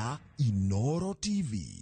Ya Inoro TV.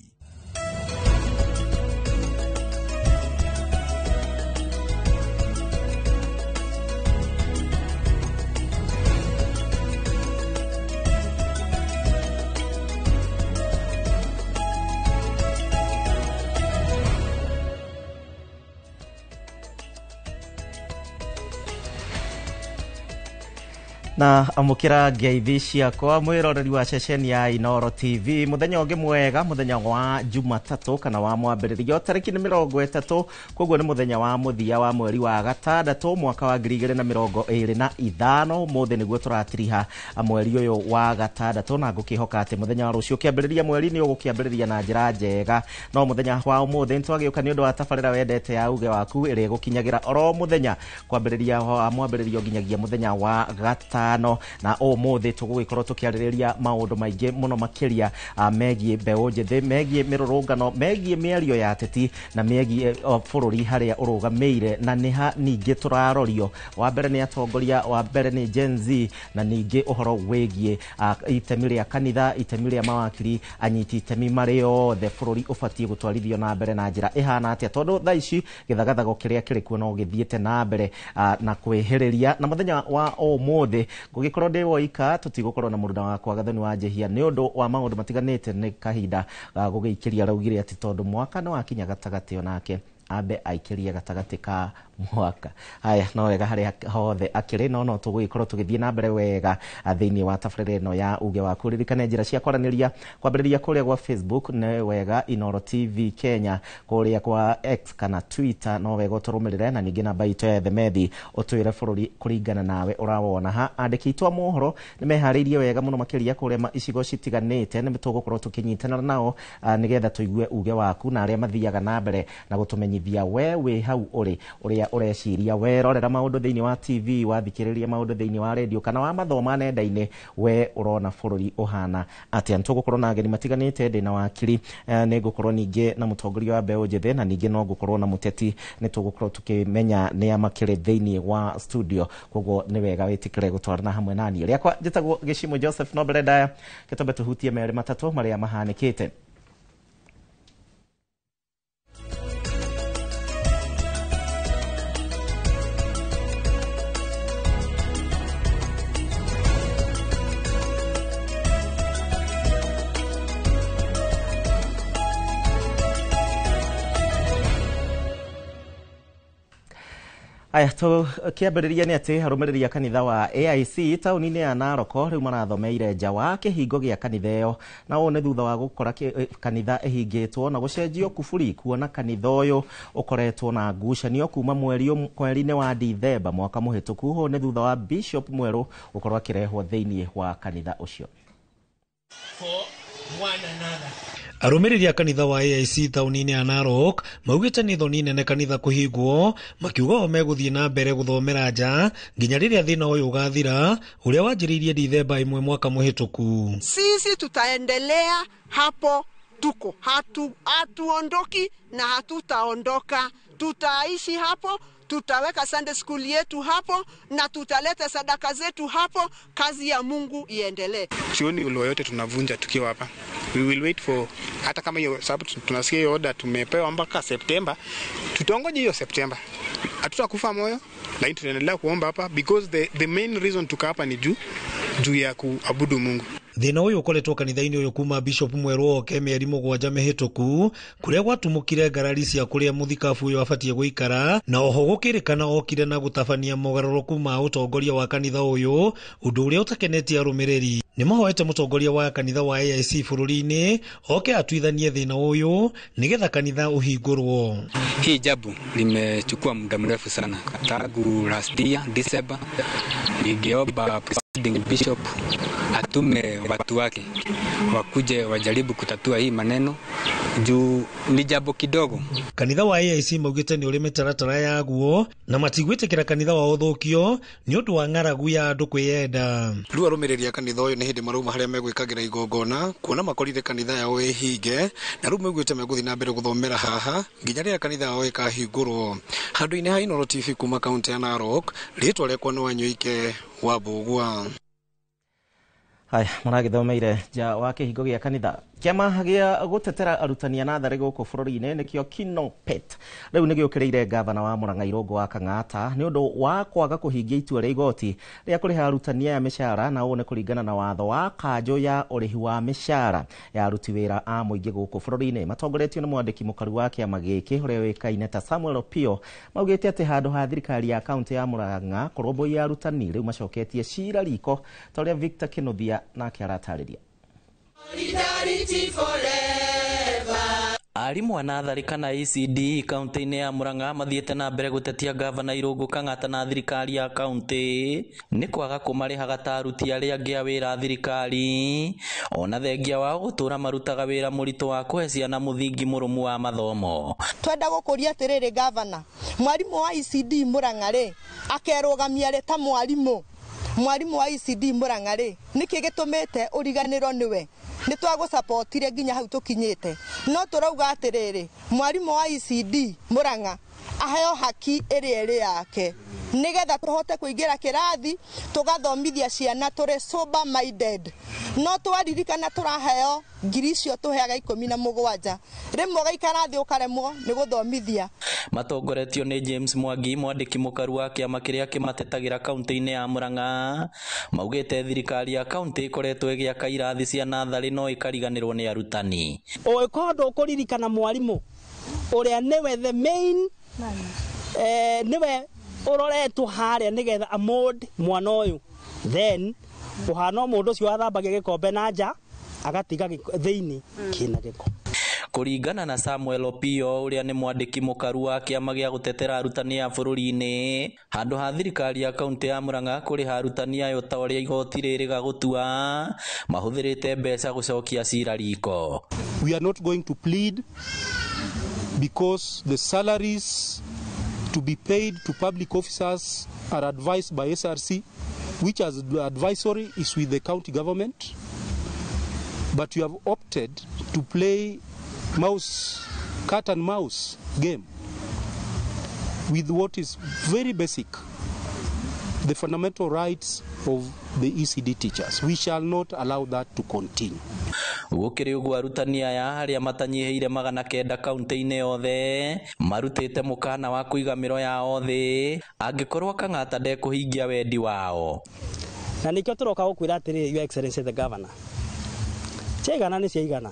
Na amukira ngeithi ciakwa mwiroreri wa ceceni ya Inoro TV muthenya ungi mwega, muthenya wa Jumatatu kana wa mwambĩrĩrio tarĩki nĩ 30, koguo nĩ muthenya wa mũthia wa mweri wa gatandatũ mwaka wa 2025. Mũthĩ nĩguo tũratiriha mweri ũyũ wa gatandatũ, na ngũkĩhoka atĩ muthenya wa rũciũ kĩambĩrĩria mweri nĩ ũgũkĩambĩrĩria na njĩra njega. No muthenya wa ũmũthĩ nĩtwagĩũka nĩ ũndũ wa tabarĩra wendete ya uge waku ĩrĩa ĩgũkinyagĩra oro muthenya kwambĩrĩria wa mwambĩrĩrio nginyagia muthenya wa gatano. Na ũmũthĩ tũgũgĩkorwo tũkĩarĩrĩria maũndũ maingĩ mũno makĩria megiĩ mbeũ njĩthĩ, megiĩ mĩrũrũngano, megiĩ mĩario ya ateti na megiĩ bũrũri harĩa ũrũgamĩire, na nĩha ningĩ tũrarorio. Wa mbere nĩ atongoria, wa mbere nĩ Gen Z, na ningĩ ũhoro wĩgiĩ itemi rĩa kanitha, itemi rĩa mawakiri, anyiti itemi marĩ othe, bũrũri ũbatiĩ gũtwarithio na mbere na njĩra ĩhana atĩa, tondũ thaa ici gĩthagathago kĩrĩa kĩrĩ kuo no gĩthiĩte na mbere na kwĩhĩrĩria. Na mũthenya wa ũmũthĩ ngũgĩkorwo ndĩ woika, tũtigũkorwo na mũruna wakwa Gathoni wa Njehia nĩ ũndũ wa maũndũ matiganĩte. Nĩ kahinda gũgĩikĩria araugire atĩ tondũ mwaka nĩ wakinya gatagatĩ, onake ambe aikĩrie gatagatĩ ka mwaka. Haya, no wega harĩa hothe akĩrĩ, no tũgũgĩkorwo tũgĩthiĩ na mbere wega thĩinĩ wa tabarĩra ĩno ya uge waku. Ririkane njĩra cia kwaranĩria, kwambĩrĩria kũrĩa gwa Facebook nĩ wega Inoro TV Kenya, kũrĩa kwa X kana Twitter no wega ũtũrũmĩrĩre, na ningĩ namba itũ ya themethi ũtwĩre bũrũri kũringana nawe ũrawona ha. Andĩki aitũ a mohoro nĩ meharĩirie wega mũno makĩria kũrĩa icigo citiganĩte, nĩ tũgũkorwo tũkĩnyitanĩra nao nĩgetha tũigue uge waku na arĩa mathiaga na mbere na gũtũmenyithia we wĩ hau ũrĩ ũrĩa ũreciria, werorera maũndũ thĩinĩ wa TV, wathikĩrĩria maũndũ thĩinĩ wa radio kana wa mathoma nenda-inĩ, we ũrona bũrũri ũhana atĩa. Nĩ tũgũkorwo na ageni matiganĩte, ndĩ na wakiri, nĩ ngũkorwo ningĩ na mũtongoria wa mbeũ njĩthĩ, na ningĩ no ngũkorwo na mũteti. Nĩ tũgũkorwo tũkĩmenya nĩa makĩrĩ thĩinĩ wa studio, koguo nĩ wega wĩtĩkĩre gũtwarana hamwe naniĩ. Rĩakwa njĩtagwo Gĩcimo Joseph, no mbere ndaya gĩtũmbe tũhutie merĩ matatũ marĩa mahanĩkĩte. Aya, tũkĩambĩrĩria nĩ atĩ arũmĩrĩri a kanitha wa AIC taũni-inĩ ya Narok rĩu marathomeire nja wa kĩhingo gĩa kanitha ĩyo, na ũũ nĩ thutha wa gũkora kanitha ĩhingĩtwo na gũcenjio kuburi, kuona kanitha ũyũ ũkoretwo na ngucanio kuma mweri-inĩ wa Dithemba mwaka mũhĩtũku. Ũũ nĩ thutha wa Bishop mwerũ gũkorwo akĩrehwo thĩinĩ wa kanitha ũcio. Arũmĩrĩri a kanitha wa AIC taũni-inĩ ya Narok maugĩte nĩ thoni nene kanitha kũhingwo, makiuga o megũthiĩ na mbere gũthomera nja nginya rĩrĩa thĩna ũyũ ũgathira ũrĩa wanjĩrĩirie Dithemba 1 mwaka mũhĩtũku. Sisi tutaendelea hapo tuko, hatuondoki na hatutaondoka, tutaishi hapo, tutaweka Sunday school yetu hapo na tutaleta sadaka zetu hapo, kazi ya Mungu iendelee. Sioni ulo yote tunavunja tukiwa hapa. We will wait for, hata kama hiyo sababu tunasikia hiyo order tumepewa mpaka September, tutangoja hiyo September. Hatutakufa moyo, lakini tunaendelea kuomba hapa because the main reason tuka hapa ni juu ya kuabudu Mungu. Thĩna ũyũ ũkoretwo kanitha-inĩ ũyũ kuma Bishop mwerũ oke mĩeri 7 mĩhĩtũku, kũrĩa gwatumũkire ngarari cia kũrĩa mũthikabu ũyũ abatiĩ gũikara, na oho gũkĩrĩkana okire na gũtabania mogarũrũku ma ũtongoria wa kanitha ũyũ, ũndũ ũrĩa ũtakenetie arũmĩrĩri. Nĩ mahoete mũtongoria wa kanitha wa AIC bũrũri-inĩ oke atuithanie thĩna ũyũ nĩgetha kanitha ũhingũrwo. Hii jabu limechukua muda mrefu sana tangu last year December. Ningeomba presiding bishop atume watu wake wakuje wajaribu kutatua hii maneno juu ni jambo kidogo. Kanitha wa AIC maugĩte nĩ ũrĩ mĩtaratara yaguo na matigwĩtĩkĩra kanitha wao ũthũkio nĩ ũndũ wa ng'aragu ya andũ kwĩyenda. Rĩu arũmĩrĩri a kanitha ũyũ nĩ hĩndĩ marauma harĩa megwĩkagĩra igongona kuona makorire kanitha yao ĩhinge, na rĩu maugĩte megũthiĩ na mbere gũthomera haha nginya rĩrĩa kanitha yao ĩkahingũrwo. Handũ-inĩ ha Inoro TV kuma kaunti ya Narok, rĩtwa rĩakwa nĩ Wanyoike wa Mbũgua. Haya, maragĩthomeire nja wa kĩhingo gĩa kanitha. Kĩama gĩa gũtetera arutani a natharĩ gũkũ bũrũri-inĩ nĩkĩo KINOPET rĩu nĩ gĩũkĩrĩire gavana wa Murang'a Irũngũ wa Kang'ata nĩ ũndũ wa kwaga kũhingia itua rĩa igoti rĩa kũrĩha arutani aya mĩcara, na ũũ nĩ kũringana na watho wa kanjũ ya ũrĩhi wa mĩcara ya aruti wĩra a mũingĩ gũkũ bũrũri-inĩ. Matongoretio nĩ mwandĩki mũkaru wa kĩama gĩkĩ ũrĩa ũĩkaine ta Samuel Opio, maugĩte atĩ handũ ha thirikari ya kaũntĩ ya Murang'a kũrũmbũiya arutani, rĩu macoketie cira riko, ta ũrĩa Victor Kinuthia nake aratarĩria. Arimũ a natharĩ kana ECD kaunti-inĩ ya Murang'a mathiĩte na mbere gũtetia gavana Irũngũ Kang'ata na thirikari ya kaunti nĩ kwaga kũmarĩhaga ta aruti arĩa angĩ a wĩra thirikari, ona thengia wao gũtũra marutaga wĩra mũritũ wa kũhe ciana mũthingi mũrũmu wa mathomo. Twenda gũkũria atĩrĩrĩ gavana, mwarimũ wa ECD Murang'a rĩ akerũgamia rĩ ta mwarimũ mwarimu wa ECD Murang'a rĩ nĩkĩ gĩtũmĩte ũriganĩrwo nĩwe? Nĩ twagũcapotire nginya hau tũkinyĩte, no tũrauga atĩrĩrĩ, mwarimũ wa ECD Murang'a aheo haki ĩrĩa ĩrĩ yake nĩgetha tũhote kũingĩra kĩrathi tũgathomithia ciana tũrĩ sober minded. No twaririkana tũraheo ngiri icio tũheaga 17, rĩmwe ũgaikara thĩ ũkaremwo nĩ gũthomithia. Matongoretio nĩ James Mwangi, mwandĩki mũkaru wa kĩama kĩrĩa kĩmatetagĩra kaunti-inĩ ya Murang'a, maugĩte thirikari ya kaunti ĩkoretwo ĩgĩaka irathi cia natharĩ no ĩkariganĩrwo nĩ arutani. Ũngĩkorwo ndũkũririkana mwarimũ ũrĩa nĩwe the main, nĩwe ũroretwo harĩa nĩgetha amold mwana ũyũ, then ũhana mũndũ ũcio wathambagia gĩkombe na nja agatiga thĩinĩ kĩna gĩko. Kũringana na Samuel Opio ũrĩa nĩ mwandĩki mũkaru wa kĩama gĩa gũtetera arutani a bũrũri-inĩ, handũ ha thirikari ya kaunti ya Murang'a kũrĩha arutani ayo ta ũrĩa igoti rĩrĩga gũtua, mahũthĩrĩte mbeca gũcokia cira riko. We are not going to plead because the salaries to be paid to public officers are advised by SRC, which as advisory is with the county government. But you have opted to play mouse, cat and mouse game with what is very basic, the fundamental rights of the ECD teachers. We shall not allow that to continue. Gũkĩrĩ ũguo arutani aya arĩa matanyihĩire 900 kaunti-inĩ yothe marutĩte mũkana wa kũiga mĩro yao thĩ angĩkorwo Kang'ata ndekũhingia wendi wao. Na nĩkĩo tũroka gũkwĩra atĩrĩrĩ, Your Excellency the Governor, ciaigana nĩ ciaigana,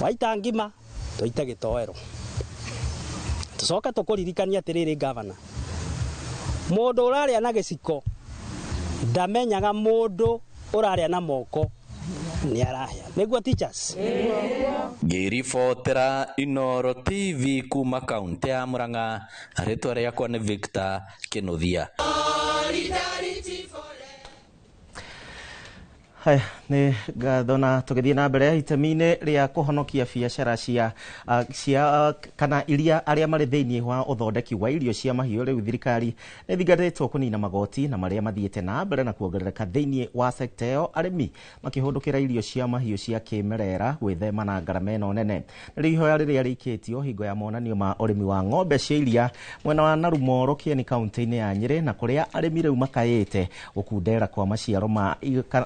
waita ngima twaita gĩtoero. Tũcoke tũkũririkania atĩrĩrĩ Governor, mũndũ ũrarĩa na gĩciko ndamenyaga mũndũ ũrarĩa na moko nĩ arahĩa. Nĩguo teachers? Ngĩribotera Inooro TV kuma kaunti ya Murang'a, rĩtwa rĩakwa nĩ Victor Kinuthia. Haya, nĩ ngatho. Na tũgĩthiĩ na mbere itemi-inĩ rĩa kũhonokia biacara cia kana iria arĩa marĩ thĩinĩ wa ũthondeki wa irio cia mahiũ, rĩu thirikari nĩ ĩthingatĩtwo kũnina magoti na marĩa mathiĩte na mbere na kuongerereka thĩinĩ wa sekta ĩyo, arĩmi makĩhũndũkĩra irio cia mahiũ cia kĩmerera gwĩthema na ngarama ĩno nene. Nĩrĩo ihoya rĩrĩa rĩikĩtio hingo ya monanio ma ũrĩmi wa ng'ombe cia iria mwena wa Narumoro Kĩeni kaunti-inĩ ya Nyĩrĩ, na kũrĩa arĩmi rĩu makaĩte gũkundera kwa maciaro ma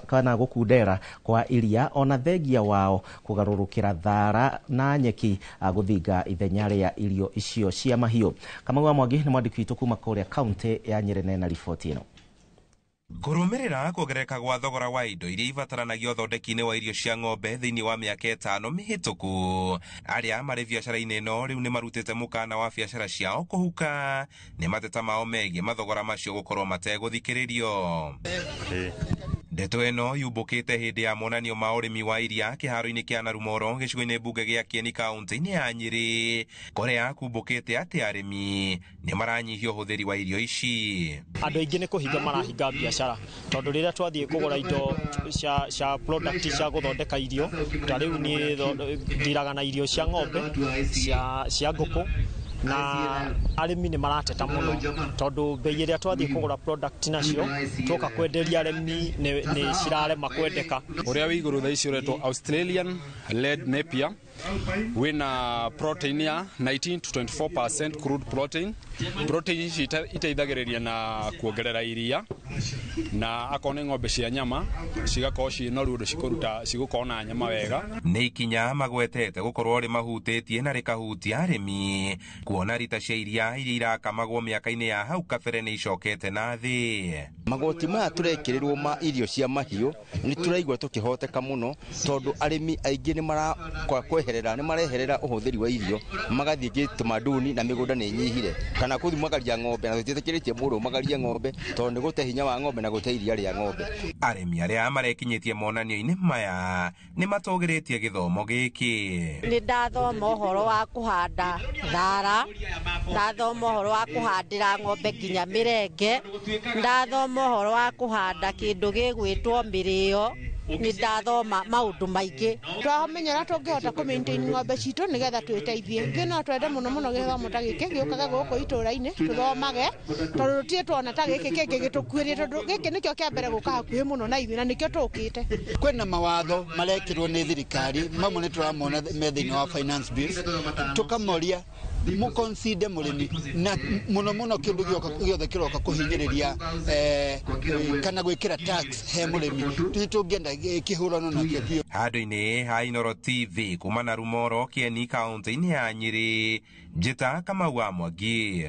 kana gũkundera kwa iria ona thengia wao kũgarũrũkĩra thara na nyeki gũthinga ithenya rĩa irio icio cia mahiũ. Kamau wa Mwangi nĩ mwandĩki witũ kuma kũrĩa kaunti ya Nyĩrĩ na riboti ĩno. Kũrũmĩrĩra kuongerereka gwa thogora wa indo iria ibataranagia ũthondeki-inĩ wa irio cia ng'ombe thĩinĩ wa mĩaka 5 mĩhĩtũku, arĩa marĩ biacara-inĩ ĩno rĩu nĩ marutĩte mũkana wa biacara ciao kũhuka nĩ mateta mao megiĩ mathogora macio gũkorwo mategũthikĩrĩrio. Ndeto ĩno yumbũkĩte hĩndĩ ya monanio ma ũrĩmi wa iria kĩharo-inĩ kĩa Narumoro gĩcigo-inĩ mbunge gĩa Kĩeni kaunti-inĩ ya Nyĩrĩ, kũrĩa kumbũkĩte atĩ arĩmi nĩ maranyihia ũhũthĩri wa irio ici. Andũ aingĩ nĩ kũhinga marahinga biacara tondũ rĩrĩa twathiĩ kũgũra indo cia product cia gũthondeka irio, ta rĩu niĩ ndiraga na irio cia ng'ombe, cia ngũkũ, na arĩmi nĩ marateta mũno tondũ bei ĩrĩa twathiĩ kũgũra product nacio twoka kwenderia arĩmi nĩ cirarema kwendeka. Ũrĩa wĩ igũrũ thaa ici ũretwo Australian Red Napier Wĩna protein ya 19 to 24% crude protein. Protein ici iteithagĩrĩria na kuongerera iria, na akorwo nĩ ng'ombe cia nyama cigakorwo ciĩ noru ũndũ cikũruta cigũkorwo na nyama wega. Nĩ ikinya magwetete gũkorwo rĩmahutĩtie na rĩkahutia arĩmi, kuona rita cia iria iria irakamagwo mĩaka-inĩ ya hau kabere nĩ icokete na thĩ. Magoti maya tũrekĩrĩrwo ma irio cia mahiũ nĩ tũraigua tũkĩhoteka mũno, tondũ arĩmi aingĩ nĩ marakweherera, nĩ mareherera ũhũthĩri wa irio magathiĩ gĩtamaduni na mĩgũnda nĩ ĩnyihire, kana kũthumagaria ng'ombe, na tũtiĩtĩkĩrĩtie mũndũ umagarie ng'ombe tondũ nĩ gũte hinya wa ng'ombe na gũte iria rĩa ng'ombe. Arĩmi arĩa marekinyĩtie monanio-inĩ maya nĩ matũgĩrĩtie gĩthomo gĩkĩ. Nĩ ndathoma ũhoro wa kũhanda thara, ndathoma ũhoro wa kũhandĩra ng'ombe nginya mĩrenge, ndathoma ũhoro wa kũhanda kĩndũ gĩgwĩtwo mĩrĩo, nĩ ndathoma maũndũ maingĩ. Twamenya ũrĩa tũngĩhota kũ maintain ng'ombe citũ nĩgetha twĩteithie. Ithuĩ no twende mũno mũno gĩthomo ta gĩkĩ gĩũkage gũkũ itũũra-inĩ tũthomage, tondũ tũtirĩ tuona ta gĩkĩ kĩngĩ gĩtũkuĩrie, tondũ gĩkĩ nĩkĩo kĩa mbere gũka hakuhĩ mũno na ithuĩ na nĩkĩo tũkĩte. Kwĩna mawatho marekĩrwo nĩ thirikari, mamwe nĩ tũramona me thĩinĩ wa finance bills, tũkamoria mũkonside mũrĩmi na mũno mũno kĩndũ gĩothe kĩroka kũhinyĩrĩria kana gwĩkĩra tax he mũrĩmi, tũngĩenda kĩhũrano nakĩo biũ. Handũ-inĩ ha Inooro TV kuma na Rumoro Kieni kaunti-inĩ ya Nyĩrĩ, Njĩta Kamau wa Mwangi.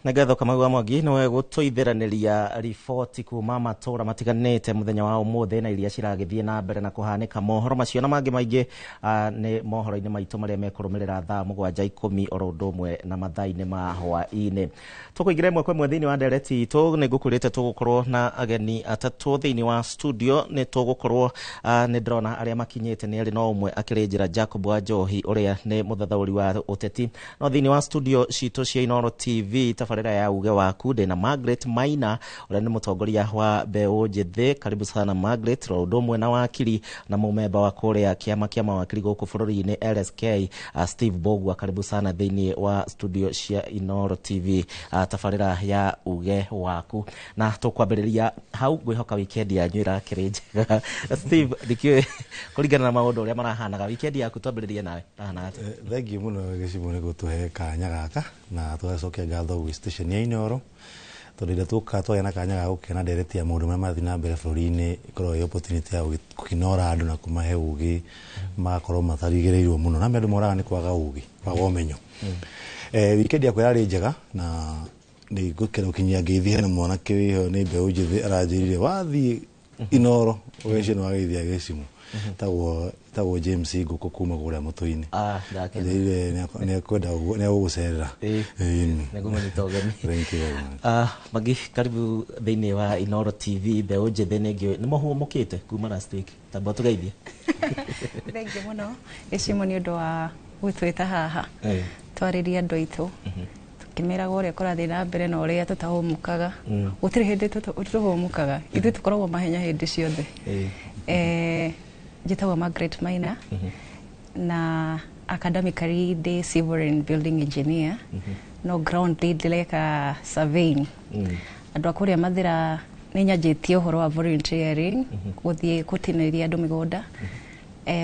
Na ngatho Kamau wa Mwangi nĩwe gũtũithĩranĩria riboti kuma matũra matiganĩte mũthenya wa ũmũthĩ na iria ciragĩthiĩ na mbere na kũhanĩka. Mohoro macio na mangĩ maingĩ nĩ mohoro-inĩ maitũ marĩa mekũrũmĩrĩra thaa 7:10 oro ũndũ ũmwe na mathaa-inĩ ma hwaĩ-inĩ. Tũkũingĩra ĩmwe kwa ĩmwe thĩinĩ wa ndereti itũ. Nĩ ngũkwĩrĩte tũgũkorwo na ageni atatũ thĩinĩ wa studio. Nĩ tũgũkorwo nĩ ndĩrona arĩa makinyĩte nĩ erĩ, no ũmwe akĩrĩ njĩra Jacob wa Njohi ũrĩa nĩ mũthathaũri wa ũteti. No thĩinĩ wa studio citũ cia Inooro TV tabarĩra ya uge waku ndĩna Margaret Maina ũrĩa nĩ mũtongoria wa mbeũ njĩthĩ. Karibu sana Margaret. Ro ũndũ ũmwe na wakiri na mũmemba wa kũrĩa kĩama kĩa mawakiri gũkũ bũrũri-inĩ LSK Steve Bogwa, karibu sana thĩinĩ wa studio cia Inooro TV tabarĩra ya uge waku. Na tũkwambĩrĩria hau, ngwĩhoka weekend yanyu ĩrakĩrĩ njega. Steve, ndikĩũĩ kũringana na maũndũ ũrĩa marahanaga weekend yaku, twambĩrĩrie nawe, ĩrahanaga atĩa? Thengiũ mũno Gĩcimũ nĩ gũtũhe kanya gaka na tũgacokia ngatho gwĩ station ya Inooro, tondũ rĩrĩa tũka twagĩa na kanya ga gũkena ndereti ya maũndũ marĩa marathiĩ na mbere bũrũri-inĩ, ĩkoragwo ĩ opportunity ya gũkĩnora andũ na kũmahe ũgĩ magakorwo matarigĩrĩirwo mũno, na andũ moraga nĩ kwaga ũgĩ, kwaga ũmenyo. Weekend yakwa yarĩ njega na nĩ ngũkena gũkinyia ngeithi hena mwanake wĩho nĩ mbeũ njĩthĩ aranjĩrire wathiĩ Inooro ũgeci nĩ wageithia Gĩcimũ, tagwo James Ngũkũ kuma kũrĩa mũtũ-inĩ. Njĩrire nĩ egũgũcerera. Nĩngũmũnyita ũgeni. Thank you very much. Magi, karibu thĩinĩ wa Inooro TV. Mbeũ njĩthĩ nĩ ngĩũĩ nĩ mũhũmũkĩte kuma last week, tamba tũgeithie. Thengiũ mũno Gĩcimũ nĩ ũndũ wa gũtwĩta haha twarĩrie andũ aitũ tũkĩmeraga ũrĩa kũrathiĩ na mbere na ũrĩa tũtahũmũkaga. Gũtirĩ hĩndĩ tũhũmũkaga, ithuĩ tũkoragwo mahenya hĩndĩ ciothe. Njĩtagwo Margaret Maina na academically ndĩ civil and building engineer, no ground lead ndĩreka surveying. Andũ a kũrĩa Mathĩra nĩ nyanjĩtie ũhoro wa volunteering, gũthiĩ gũtinĩria andũ mĩgũnda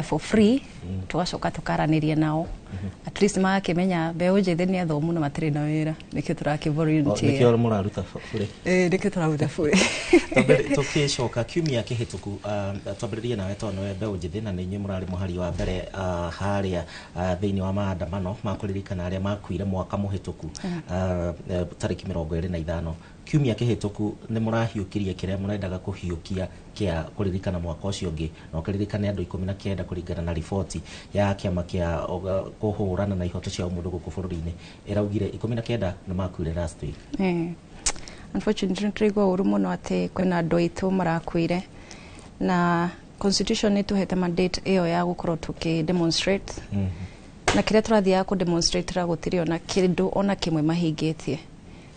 for free, tũgacoka tũkaranĩria nao, at least magakĩmenya mbeũ njĩthĩ nĩ athomu na matirĩ na wĩra, nĩkĩo tũrakĩ volunteer. Nĩkĩo mũraruta bure. Nĩkĩo tũraruta bure. Tũkĩcoka kiumia kĩhĩtũku, twambĩrĩrie nawe tondũ nĩwe mbeũ njĩthĩ na nĩ inyuĩ mũrarĩ mũhari wa mbere harĩa thĩinĩ wa maandamano ma kũririkana arĩa makuire mwaka mũhĩtũku tarĩki 25. Kiumia kĩhĩtũku nĩ mũrahiũkirie kĩrĩa mũrendaga kũhiũkia kĩa kũririkana mwaka ũcio ũngĩ, na ũkĩririkane andũ 19 kũringana na riboti ya kĩama kĩa kũhũrana na ihoto cia ũmũndũ gũkũ bũrũri-inĩ ĩraugire 19 nĩ makuire last week. Unfortunately tũraigua ũru mũno atĩ kwĩna andũ aitũ marakuire, na constitution nĩ tũhete mandate ĩyo ya gũkorwo tũkĩ demonstrate, na kĩrĩa tũrathiaga kũ demonstrate ra gũtirĩ ona kĩndũ ona kĩmwe mahingĩtie.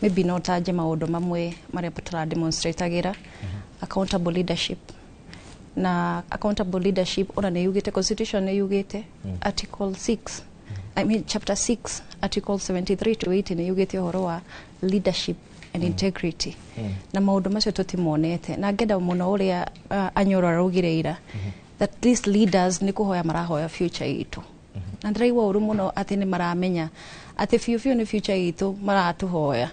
Maybe no taje maũndũ mamwe marĩa tũra demonstrate-agĩra. Accountable leadership, na accountable leadership ona nĩ yugĩte, constitution nĩ yugĩte article 6, I mean chapter 6 article 73 to 80 nĩ yugĩte ũhoro wa leadership and integrity, na maũndũ macio tũtimonete, na ngenda mũno ũrĩa Anyoro araugire ira. That these leaders nĩ kũhoya marahoya future itũ, na ndĩraigua ũru mũno atĩ nĩ maramenya atĩ biũ biũ nĩ future itũ maratũhoya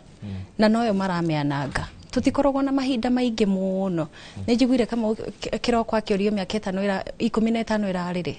na noyo maramĩananga. Tũtikoragwo na mahinda maingĩ mũno. Nĩ njiguire kama kĩroko akĩũrio mĩaka ĩtano 15 ĩrarĩrĩ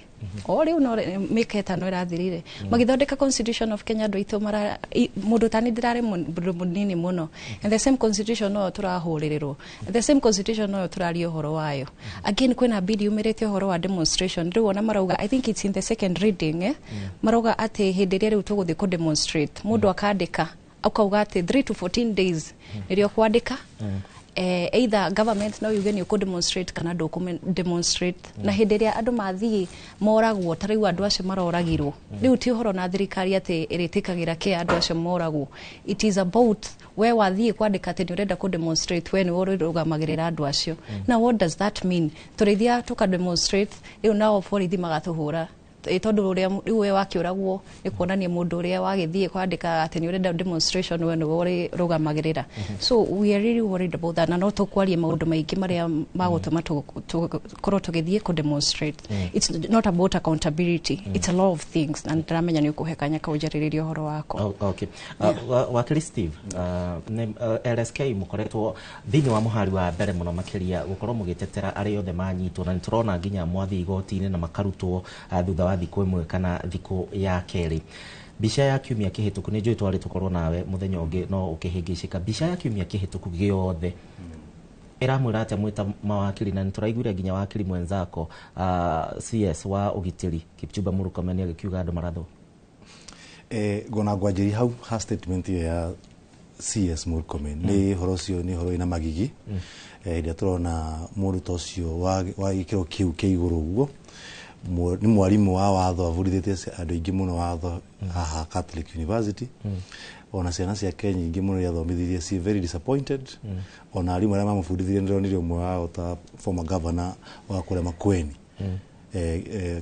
o rĩu, no mĩaka 5 ĩrathirire magĩthondeka Constitution of Kenya. Andũ aitũ mara mũndũ tani ndĩrarĩ mũndũ mũnini mũno, and the same constitution noyo tũrahũrĩrĩrwo, and the same constitution noyo tũraria ũhoro wayo. Again, kwĩna bill yumĩrĩte ũhoro wa demonstration rĩu, ona marauga, I think it's in the second reading, eh? Marauga atĩ hĩndĩ ĩrĩa rĩu tũgũthiĩ kũ demonstrate, mũndũ akandĩka akauga atĩ 3 to 14 days nĩrĩo kwandĩka, either government no yuge nĩ ũkũ demonstrate kana ndũkũ demonstrate. Na hĩndĩ ĩrĩa andũ mathiĩ moragwo, ta rĩu andũ acio maroragirwo, rĩu ti ũhoro na thirikari atĩ ĩrĩtĩkagĩra kĩ andũ acio moragwo. It is about we wathiĩ kwandĩka atĩ nĩ ũrenda kũ demonstrate, we nĩwe ũrĩrũgamagĩrĩra andũ acio. Now what does that mean? Tũrĩthiaga tũka demonstrate, rĩu nao borithi magatũhũra, tondũ ũrĩa rĩu we wakĩũragwo nĩ kuonania mũndũ ũrĩa wagĩthiĩ kwandĩka atĩ nĩ ũrenda demonstration, we nĩwe ũrĩrũgamagĩrĩra. So we are really worried about that, na no tũkwaria maũndũ maingĩ marĩa magũtũma tũkorwo tũgĩthiĩ kũ demonstrate. It's not about accountability, it's a lot of things, na ndĩramenya nĩ ũkũhe kanya kau njarĩrĩrie ũhoro wakwa. Oh, okay. Wakiri Steve, LSK mũkoretwo thĩinĩ wa mũhari wa mbere mũno makĩria gũkorwo mũgĩtetera arĩa othe manyitwo, na nĩ tũrona nginya mwathiĩ igoti-inĩ na makarutwo thutha wa thikũ 1 kana thikũ ya kerĩ. Mbica ya kiumia kĩhĩtũku, nĩ njũĩ twarĩ tũkorwo nawe mũthenya ũngĩ no ũkĩhĩngĩcĩka. Mbica ya kiumia kĩhĩtũku gĩothe ĩramwĩra atĩa mwĩta mawakiri? Na nĩ tũraiguire nginya wakiri mwenzako, CS wa ũgitĩri Kipchumba Murkomen, agĩkiuga andũ marathwo. Ngona ngwanjĩria hau ha statement ĩyo ya CS Murkomen. Nĩ ũhoro ũcio nĩ ũhoro wĩna magigi. Hĩndĩ ĩrĩa tũrona mũndũ ta ũcio wa gĩkĩro kĩu kĩa igũrũ ũguo, nĩ mwarimũ wa watho, abundithĩtie andũ aingĩ mũno watho haha Catholic University, ona ciana ciake nyingĩ mũno iria athomithirie ci very disappointed. Ona arimũ arĩa mamũbundithirie, nĩndĩronire ũmwe wao ta former governor wa kũrĩa Makueni,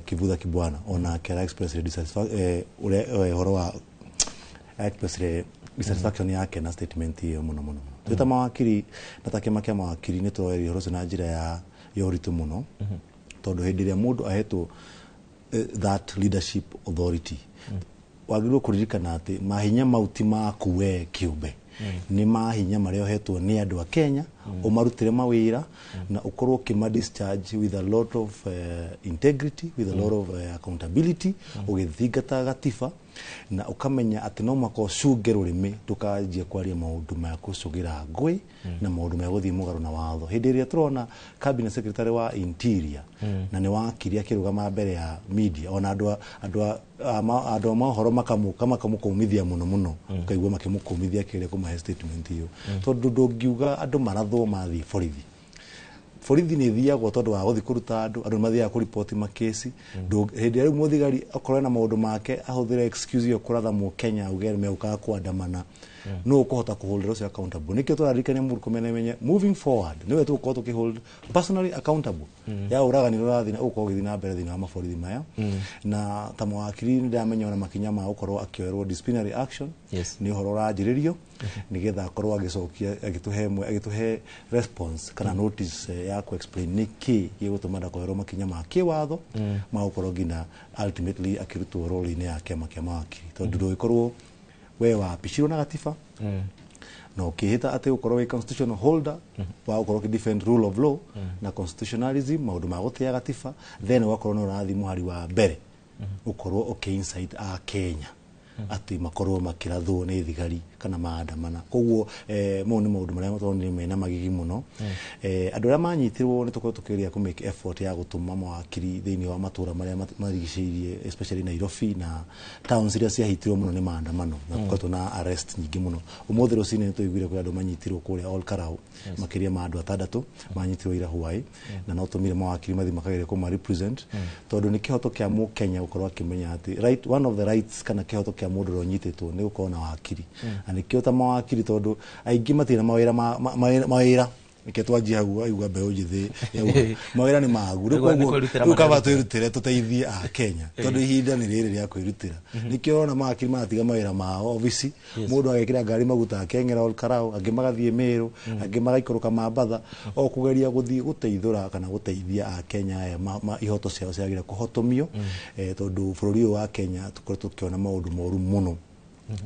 Kivutha Kibwana, onake ara express ũrĩa ũhoro wa express dissatisfaction yake na statement ĩyo mũno mũno. Twĩ ta mawakiri na ta kĩama kĩa mawakiri, nĩ tũroeria ũhoro ũcio na njĩra ya ũritũ mũno, tondũ hĩndĩ ĩrĩa mũndũ ahetwo that leadership authority, wagĩrĩirwo kũririkana atĩ mahinya mau ti maku we kĩũmbe, nĩ mahinya marĩa ũhetwo nĩ andũ a Kenya ũmarutĩre mawĩra na ũkorwo ũkĩma discharge with a lot of integrity, with a lot of accountability, ũgĩthingata gatiba na ũkamenya atĩ no mũhaka ũcunge rũrĩmĩ ndũkanjie kwaria maũndũ ma gũcũgĩra ngũĩ na maũndũ ma gũthiĩ mũgarũ na watho. Hĩndĩ ĩrĩa tũrona cabinet secretary wa interior na nĩ wakiri akĩrũgama mbere ya media, ona andũ a mohoro makamũka makamũkũmithia mũno mũno, ũkaigua makĩmũkũmithia akĩgeria kũmahe statement ĩyo, tondũ ndũngiuga andũ marathwo mathiĩ borithi. Borithi nĩ ithiagwo tondũ wa gũthiĩ kũruta andũ, andũ nĩ mathiaga kũriboti makĩci. Hĩndĩ ĩrĩa rĩu mũthigari okorwo ena maũndũ make ahũthĩre excuse ĩyo kũratha mũkenya auge megũkaga kũandamana, nũ ũkũhota kũhold ũcio accountable? Nĩkĩo tũraririkania Murkomen amenye moving forward nĩwe tũgũkorwo tũkĩhold personally accountable ya ũragani ũrĩa ũrathiĩ ũgũkorwo ũgĩthiĩ na mbere thĩinĩ wa maborithi maya. Na ta mawakiri nĩ ndĩramenya ona makinya ma gũkorwo akĩoerwo disciplinary action nĩ ũhoro ũranjĩrĩrio nĩgetha akorwo agĩcokia agĩtũhe response kana notice ya ku explain nĩ kĩ gĩgũtũma ndakoerwo makinya ma kĩwatho ma gũkorwo nginya ultimately akĩrutwo role-inĩ ya kĩama kĩa mawakiri, tondũ ndũgĩkorwo we wapicirwo na gatiba na ũkĩhĩta atĩ ũkorwo wĩ constitutional holder wa gũkorwo ũkĩ defend rule of law na constitutionalism, maũndũ ma gũtĩa gatiba, then ũgakorwo nĩ ũrathiĩ mũhari wa mbere ũkorwo ũkĩ incite a Kenya atĩ makorwo makĩrathwo nĩ thigari kana maandamana. Koguo mau nĩ maũndũ marĩa tondũ mena magigi mũno. Andũ arĩa manyitirwo, nĩ tũkorwo tũkĩgeria kũ make effort ya gũtũma mawakiri thĩinĩ wa matũra marĩa marigicĩirie, especially Nairobi na towns iria ciahitirwo mũno nĩ maandamano, na gũkoretwo na arrest nyingĩ mũno. Ũmũthĩ rũcinĩ nĩ tũiguire kwĩ andũ manyitirwo kũrĩa Ol Kalou, makĩria ma andũ 6 manyitirwo ira hwaĩ, na no tũmire mawakiri mathiĩ makageria kũma represent, tondũ nĩ kĩhoto kĩa mũkenya gũkorwo akĩmenya atĩ right, one of the rights kana kĩhoto kĩa mũndũ ũrĩa ũnyitĩtwo nĩ gũkorwo na wakiri. Na nĩkĩo ta mawakiri, tondũ aingĩ matirĩ na mawĩra mawĩra Reke twanjie hau aigua mbeũ njĩthĩ yauga mawĩra nĩ magu. Rĩu Nĩguo- nĩ koguo kwĩrutĩra rĩu kaba marerutĩra. twĩrutĩre tũteithie a Kenya, tondũ ihinda nĩ rĩrĩ rĩa kwĩrutĩra. Nĩkĩo ũrona mawakiri maratiga mawĩra mao obici, mũndũ agekĩra ngari maguta akeng'era Ol Kalou, angĩ magathiĩ Meru, angĩ magaikũrũka Mambatha, o kũgeria gũthiĩ gũteithũra kana gũteithia a Kenya aya ihoto ciao ciagĩrĩire kũhotomio, tondũ bũrũri ũyũ wa Kenya tũkoretwo tũkĩona maũndũ moru mũno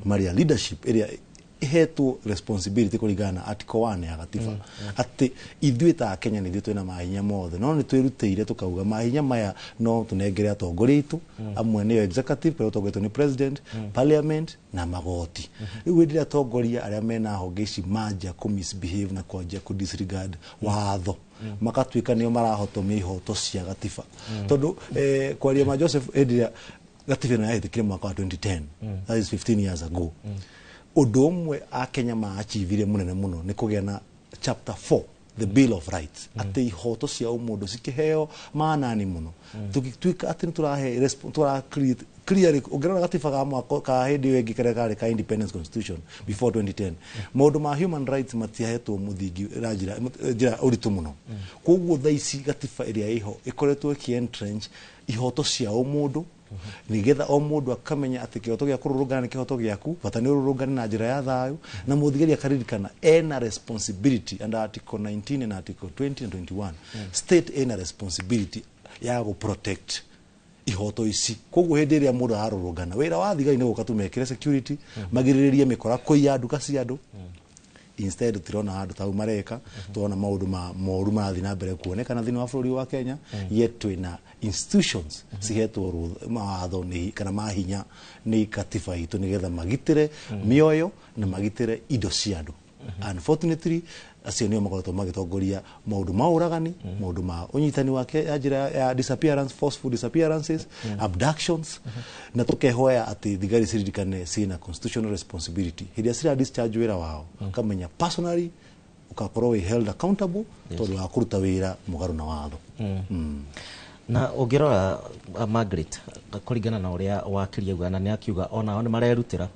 marĩa leadership ĩrĩa ihetwo responsibility kũringana na article 1 ya gatiba, atĩ ithuĩ ta Kenya nĩ ithuĩ twĩna mahinya mothe, no nĩ twĩrutĩire tũkauga mahinya maya no tũnengere atongoria aitũ, amwe nĩyo executive kũrĩa ũtongoretio nĩ president, parliament na magoti. Rĩu hĩndĩ ĩrĩa atongoria arĩa mena honge ici manjia kũ misbehave na kwanjia kũ disregard watho, makatuĩka nĩo marahotomia ihoto cia gatiba, tondũ kwaria ma Joseph, hĩndĩ ĩrĩa gatiba ĩno yahĩtũkire mwaka wa 2010, that is 15 years ago, ũndũ ũmwe akenya maachivire mũnene mũno nĩ kũgĩa na chapter 4, the Bill of Rights, atĩ ihoto cia ũmũndũ cikĩheo maanani mũno, tũgĩtuĩka atĩ nĩ tũrahe tũra create clearly. Ũngĩrora gatiba ga mwaka ka hĩndĩ ĩyo ĩngĩ karĩa karĩ ka independence constitution before 2010, maũndũ ma human rights matiahetwo mũthingi na njĩra ũritũ mũno. Koguo thaa ici gatiba ĩrĩa ĩho ĩkoretwo ĩkĩ-entrench ihoto cia ũmũndũ, nigetha o mũndũ akamenya atĩ kĩhoto gĩa kũrũrũngana nĩ kĩhoto gĩaku, bata nĩ ũrũrũngane na njĩra ya thayũ, na mũthigari akaririkana ena responsibility under article 19 and article 20 and 21, state ena responsibility ya gũ protect ihoto ici. Koguo hĩndĩ ĩrĩa mũndũ ararũrũngana, wĩra wa thigari nĩ gũka tumekĩre security, magirĩrĩrie mĩkora kũiya nduka cia andũ. Instead tirona handũ tau mareka, turona maũndũ ma moru marathiĩ na mbere kuonekana thĩinĩ wa bũrũri wa Kenya, yet twĩna institutions cihetwo mawatho nĩ kana mahinya nĩ katiba itũ nĩgetha magitĩre mĩoyo na magitĩre indo cia andũ. Unfortunately, acio nĩo makoretwo magĩtongoria maũndũ ma ũragani, maũndũ ma ũnyitani wake ya njĩra ya disappearance, forceful disappearances, abductions, na tũkehoya atĩ thigari ciririkane ciĩna constitutional responsibility hĩndĩ ĩrĩa cira discharge wĩra wao, ũkamenya personally ũgakorwo wĩ held accountable tondũ wa kũruta wĩra mũgarũ na watho. Na ũngĩrora, Margaret, kũringana na ũrĩa wakiri auga, na nĩ akiuga onao nĩ marerutĩra,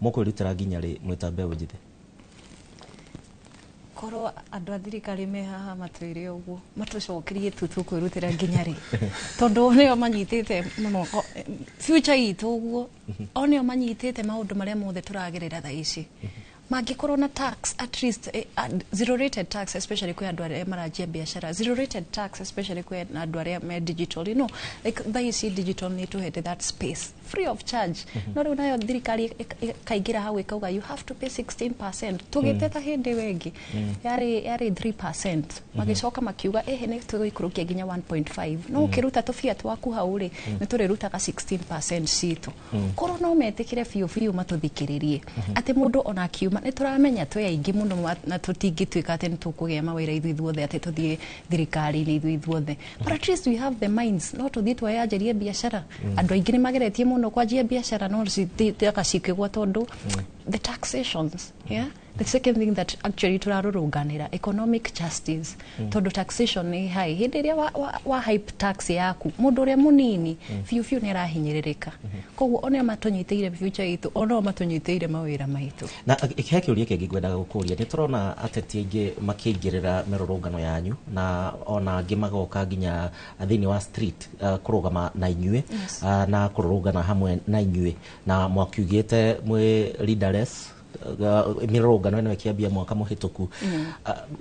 mũkwĩrutĩra nginya rĩ mwĩta mbeũ njĩthĩ? Korwo andũ a thirikari me haha matwĩre ũguo, matũcokerie tu tũkwĩrutĩra nginya rĩ, tondũ nĩo manyitĩte moko future itũ ũguo, o nĩo manyitĩte maũndũ marĩa mothe tũragerera thaa ici. Mangĩkorwo na tax at least, zero rated tax, especially kwĩ andũ arĩa maranjia biacara, zero rated tax especially kwĩ andũ arĩa me digital, like thaa ici digital nĩ tũhete that space free of charge, no rĩu nayo thirikari ĩkaingĩra hau ĩkauga you have to pay 16%. Tũgĩteta hĩndĩ ĩyo ĩngĩ yarĩ 3%, magĩcoka makiuga ĩhĩ nĩ tũgũikũrũkia nginya 1.5, no ũkĩruta tũbia twaku hau rĩ, nĩ tũrĩrutaga 16% citũ. Korwo no metĩkĩre biũ biũ matũthikĩrĩrie atĩ mũndũ ona akiuma, nĩ tũramenya twĩ aingĩ mũno na tũtingĩtuĩka atĩ nĩ tũkũgĩa mawĩra ithuĩ ithuothe, atĩ tũthiĩ thirikari-inĩ ithuĩ ithuothe, but at least we have the minds, no tũthiĩ twayanjĩrie biacara. Andũ aingĩ nĩ mageretie mũno kwanjia biacara no citiaga cikĩgwa tondũ the taxations. Yeah, the second thing that actually turarũrũnganĩra, economic justice, tondũ taxation nĩ high. Hĩndĩ ĩrĩa wa hype tax yaku, mũndũ ũrĩa mũnini biũ biũ nĩ arahinyĩrĩrĩka. Koguo onao matũnyitĩire future itũ, onao matũnyitĩire mawĩra maitũ. Na he kĩũria kĩngĩ ngwendaga gũkũria. Nĩ tũrona ateti aingĩ makĩingĩrĩra mĩrũrũngano yanyu, na ona angĩ magoka nginya thĩinĩ wa street, kũrũgama na inyuĩ, na kũrũrũngana hamwe na inyuĩ, na mwakiugĩte mwĩ leaderless, mĩrũrũngano ĩno ĩkĩambia mwaka mũhĩtũku.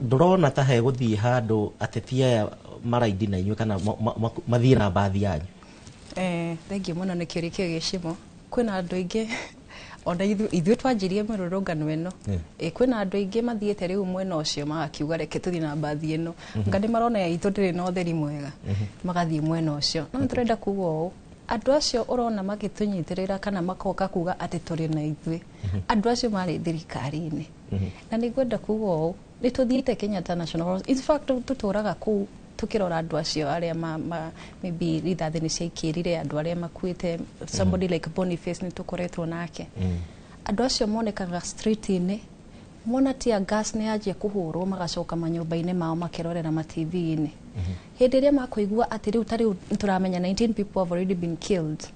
Ndũrona ta hegũthiĩ handũ ateti aya maraindi na inyuĩ kana mathiĩ na mbathi yanyu? Thengiũ mũno nĩ kĩũria kĩu gĩcimo. Kwĩna andũ aingĩ, ona ithuĩ twanjirie mĩrũrũngano ĩno, kwĩna andũ aingĩ mathiĩte rĩu mwena ũcio magakiuga reke tũthiĩ na mbathi ĩno, nga nĩ marona ya itũ ndĩrĩ na ũtheri mwega, magathiĩ mwena ũcio. No nĩ tũrenda kuga ũũ, andũ acio ũrona magĩtũnyitĩrĩra kana makoka kuga atĩ tũrĩ na ithuĩ, andũ acio marĩ thirikari-inĩ. Na nĩ ngwenda kuga ũũ, nĩ tũthiĩte Kenyatta National, in fact tũtũraga kũu tukirora andũ acio arĩa maybe rithathi nĩ ciaikĩrire, andũ arĩa makuĩte, somebody like Boniface nĩ tũkoretwo nake. Andũ acio monekaga street-inĩ, mona tear gas nĩ yanjia kũhũrwo, magacoka manyũmba-inĩ mao makerorera ma TV-inĩ. Hĩndĩ ĩrĩa makũigua atĩ rĩu ta rĩu nĩtũramenya 19 people have already been killed,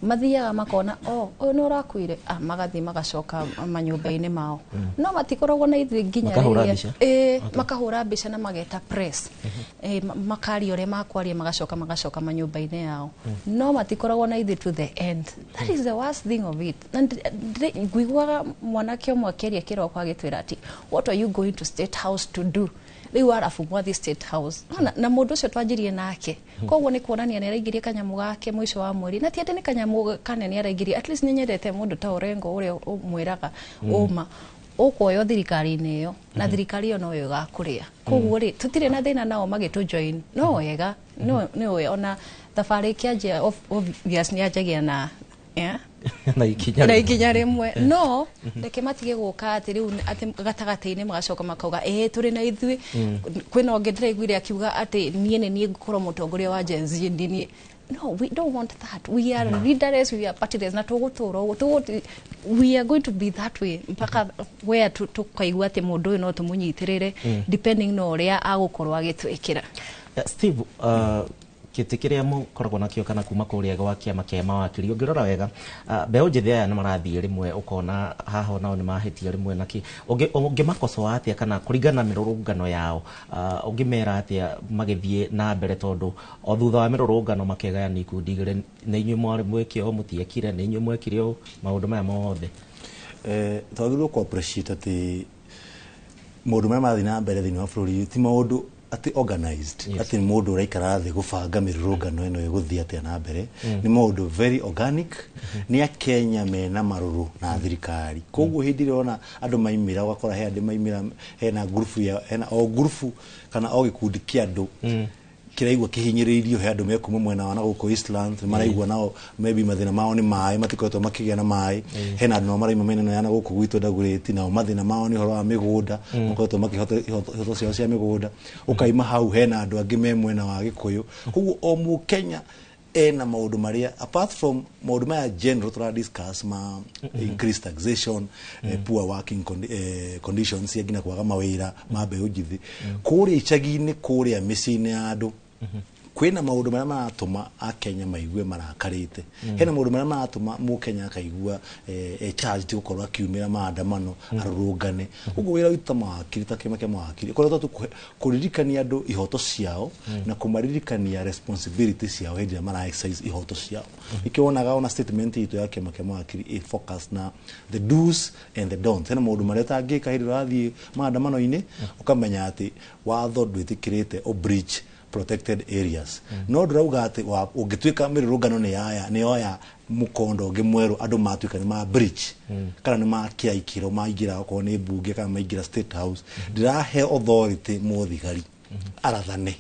Mathiaga makona o ũyũ nĩ ũrakuire, magathiĩ magacoka manyũmba-inĩ mao, no matikoragwo na ithuĩ nginya Makahũra rĩrĩa- mbica? Ĩĩ, makahũra mbica na mageta press, makaria ũrĩa makwaria, magacoka manyũmba-inĩ yao, no matikoragwo na ithuĩ to the end. That is the worst thing of it. Na ngũiguaga mwanake ũmwe akĩaria kĩroko agĩtwĩra atĩ, "What are you going to State House to do?" Rĩu arabu mwathiĩ State House na mũndũ ũcio twanjirie nake, koguo nĩ kuonania nĩ araingĩria kanyamũ gake mũico wa mweri, na ti atĩ nĩ kanyamũ kanene araingĩria. At least nĩ nyendete mũndũ ta Orengo ũrĩa ũmwĩraga ũma ũkuoywo thirikari-inĩ ĩyo, na thirikari ĩyo noyo ĩgakũrĩa. Koguo rĩ, tũtirĩ na thĩna nao magĩtũ join, no wega no nĩ wega ona thabarĩ ĩkĩanjia, obvious nĩ yanjagia na, yeah? Na ikinya na rĩmwe. Ikinya rĩmwe, no reke matige gũka atĩ rĩu atĩ gatagatĩ-inĩ magacoka makauga ĩĩ tũrĩ na ithuĩ. Kwĩna ũngĩ ndĩraiguire akiuga atĩ niĩ nĩ niĩ ngũkorwo mũtongoria wa Gen Z ndini. No, we don't want that. We are leaderless, we are partyless, na tũgũtũra ũguo. We are going to be that way mpaka where tũkaigua atĩ mũndũ ũyũ no tũmũnyitĩrĩre, depending na ũrĩa agũkorwo agĩtwĩkĩra. Steve, gĩtĩ kĩrĩa mũkoragwo nakĩo kana kuma kũrĩa gwa kĩama kĩa mawakiri, ũngĩrora wega, mbeũ njĩthĩ aya nĩ marathiĩ rĩmwe ũkona haha onao nĩ mahĩtia rĩmwe naki ũngĩmakocoa atĩa kana kũringana na mĩrũrũngano yao, ũngĩmera atĩa magĩthiĩ na mbere, tondũ o thutha wa mĩrũrũngano makegayania ikundi igĩrĩ, nĩ inyuĩ mwarĩ mwĩke ũũ, mũtiekire, nĩ inyuĩ mwekire ũũ, maũndũ maya mothe? Twagĩrĩirwo kũ appreciate atĩ maũndũ marĩa marathiĩ na mbere thĩinĩ wa bũrũri ti maũndũ atĩ organized, atĩ nĩ mũndũ ũraikara thĩ gũbanga mĩrũrũngano ĩno ĩgũthiĩ atĩa na mbere. Nĩ maũndũ very organic, nĩ akenya mena marũrũ na thirikari. Koguo hĩndĩ ĩrĩa ũrona andũ maimĩra, ũgakora he andũ maimĩra, hena ngurubu ya hena o ngurubu kana o gĩkundi kĩa andũ kĩraigua kĩhinyĩrĩirio. He andũ mekuma mwena wa na gũkũ Eastland, maraigua nao maybe mathĩna mao nĩ maĩ, matikoretwo makĩgĩa na maĩ. Hena andũ nao maraima mĩena ĩno ya na gũkũ gwitũ Dagoretti, nao mathĩna mao nĩ ũhoro wa mĩgũnda, makoretwo makĩhota ihoto ciao cia mĩgũnda. Ũkaima hau, hena andũ angĩ me mwena wa Gĩkũyũ. Koguo o mũkenya ena maũndũ marĩa, apart from maũndũ maya general tũra discuss ma increased taxation, poor working conditions cia nginya kwaga mawĩra ma mbeũ njĩthĩ kũrĩa icagi-inĩ, kũrĩa mĩciĩ-inĩ ya andũ, kwĩna maũndũ marĩa maratũma akenya maigue marakarĩte. Hena maũndũ marĩa maratũma mũkenya akaigua charged gũkorwo akiumĩra maandamano, arũrũngane. Ũguo wĩra witũ ta mawakiri, ta kĩama kĩa mawakiri, ũkoretwo tu kũririkania andũ ihoto ciao na kũmaririkania responsibility ciao hĩndĩ ĩrĩa mara exercise ihoto ciao. Nĩkĩo wonaga ona statement itũ ya kĩama kĩa mawakiri ĩ focus na the do's and the don'ts. Hena maũndũ marĩa ũtangĩka hĩndĩ ĩrĩa ũrathiĩ maandamano-inĩ, ũkamenya atĩ watho ndwĩtĩkĩrĩte o breach protected areas. No ndĩrauga atĩ ũngĩtuĩka mĩrũrũngano nĩ yaya nĩ yoya mũkondo ũngĩ mwerũ, andũ matuĩka nĩ ma breach kana nĩ makĩra ikĩro, maingĩra okorwo nĩ mbunge kana maingĩra State House, ndĩrahe authority mũthigari arathane.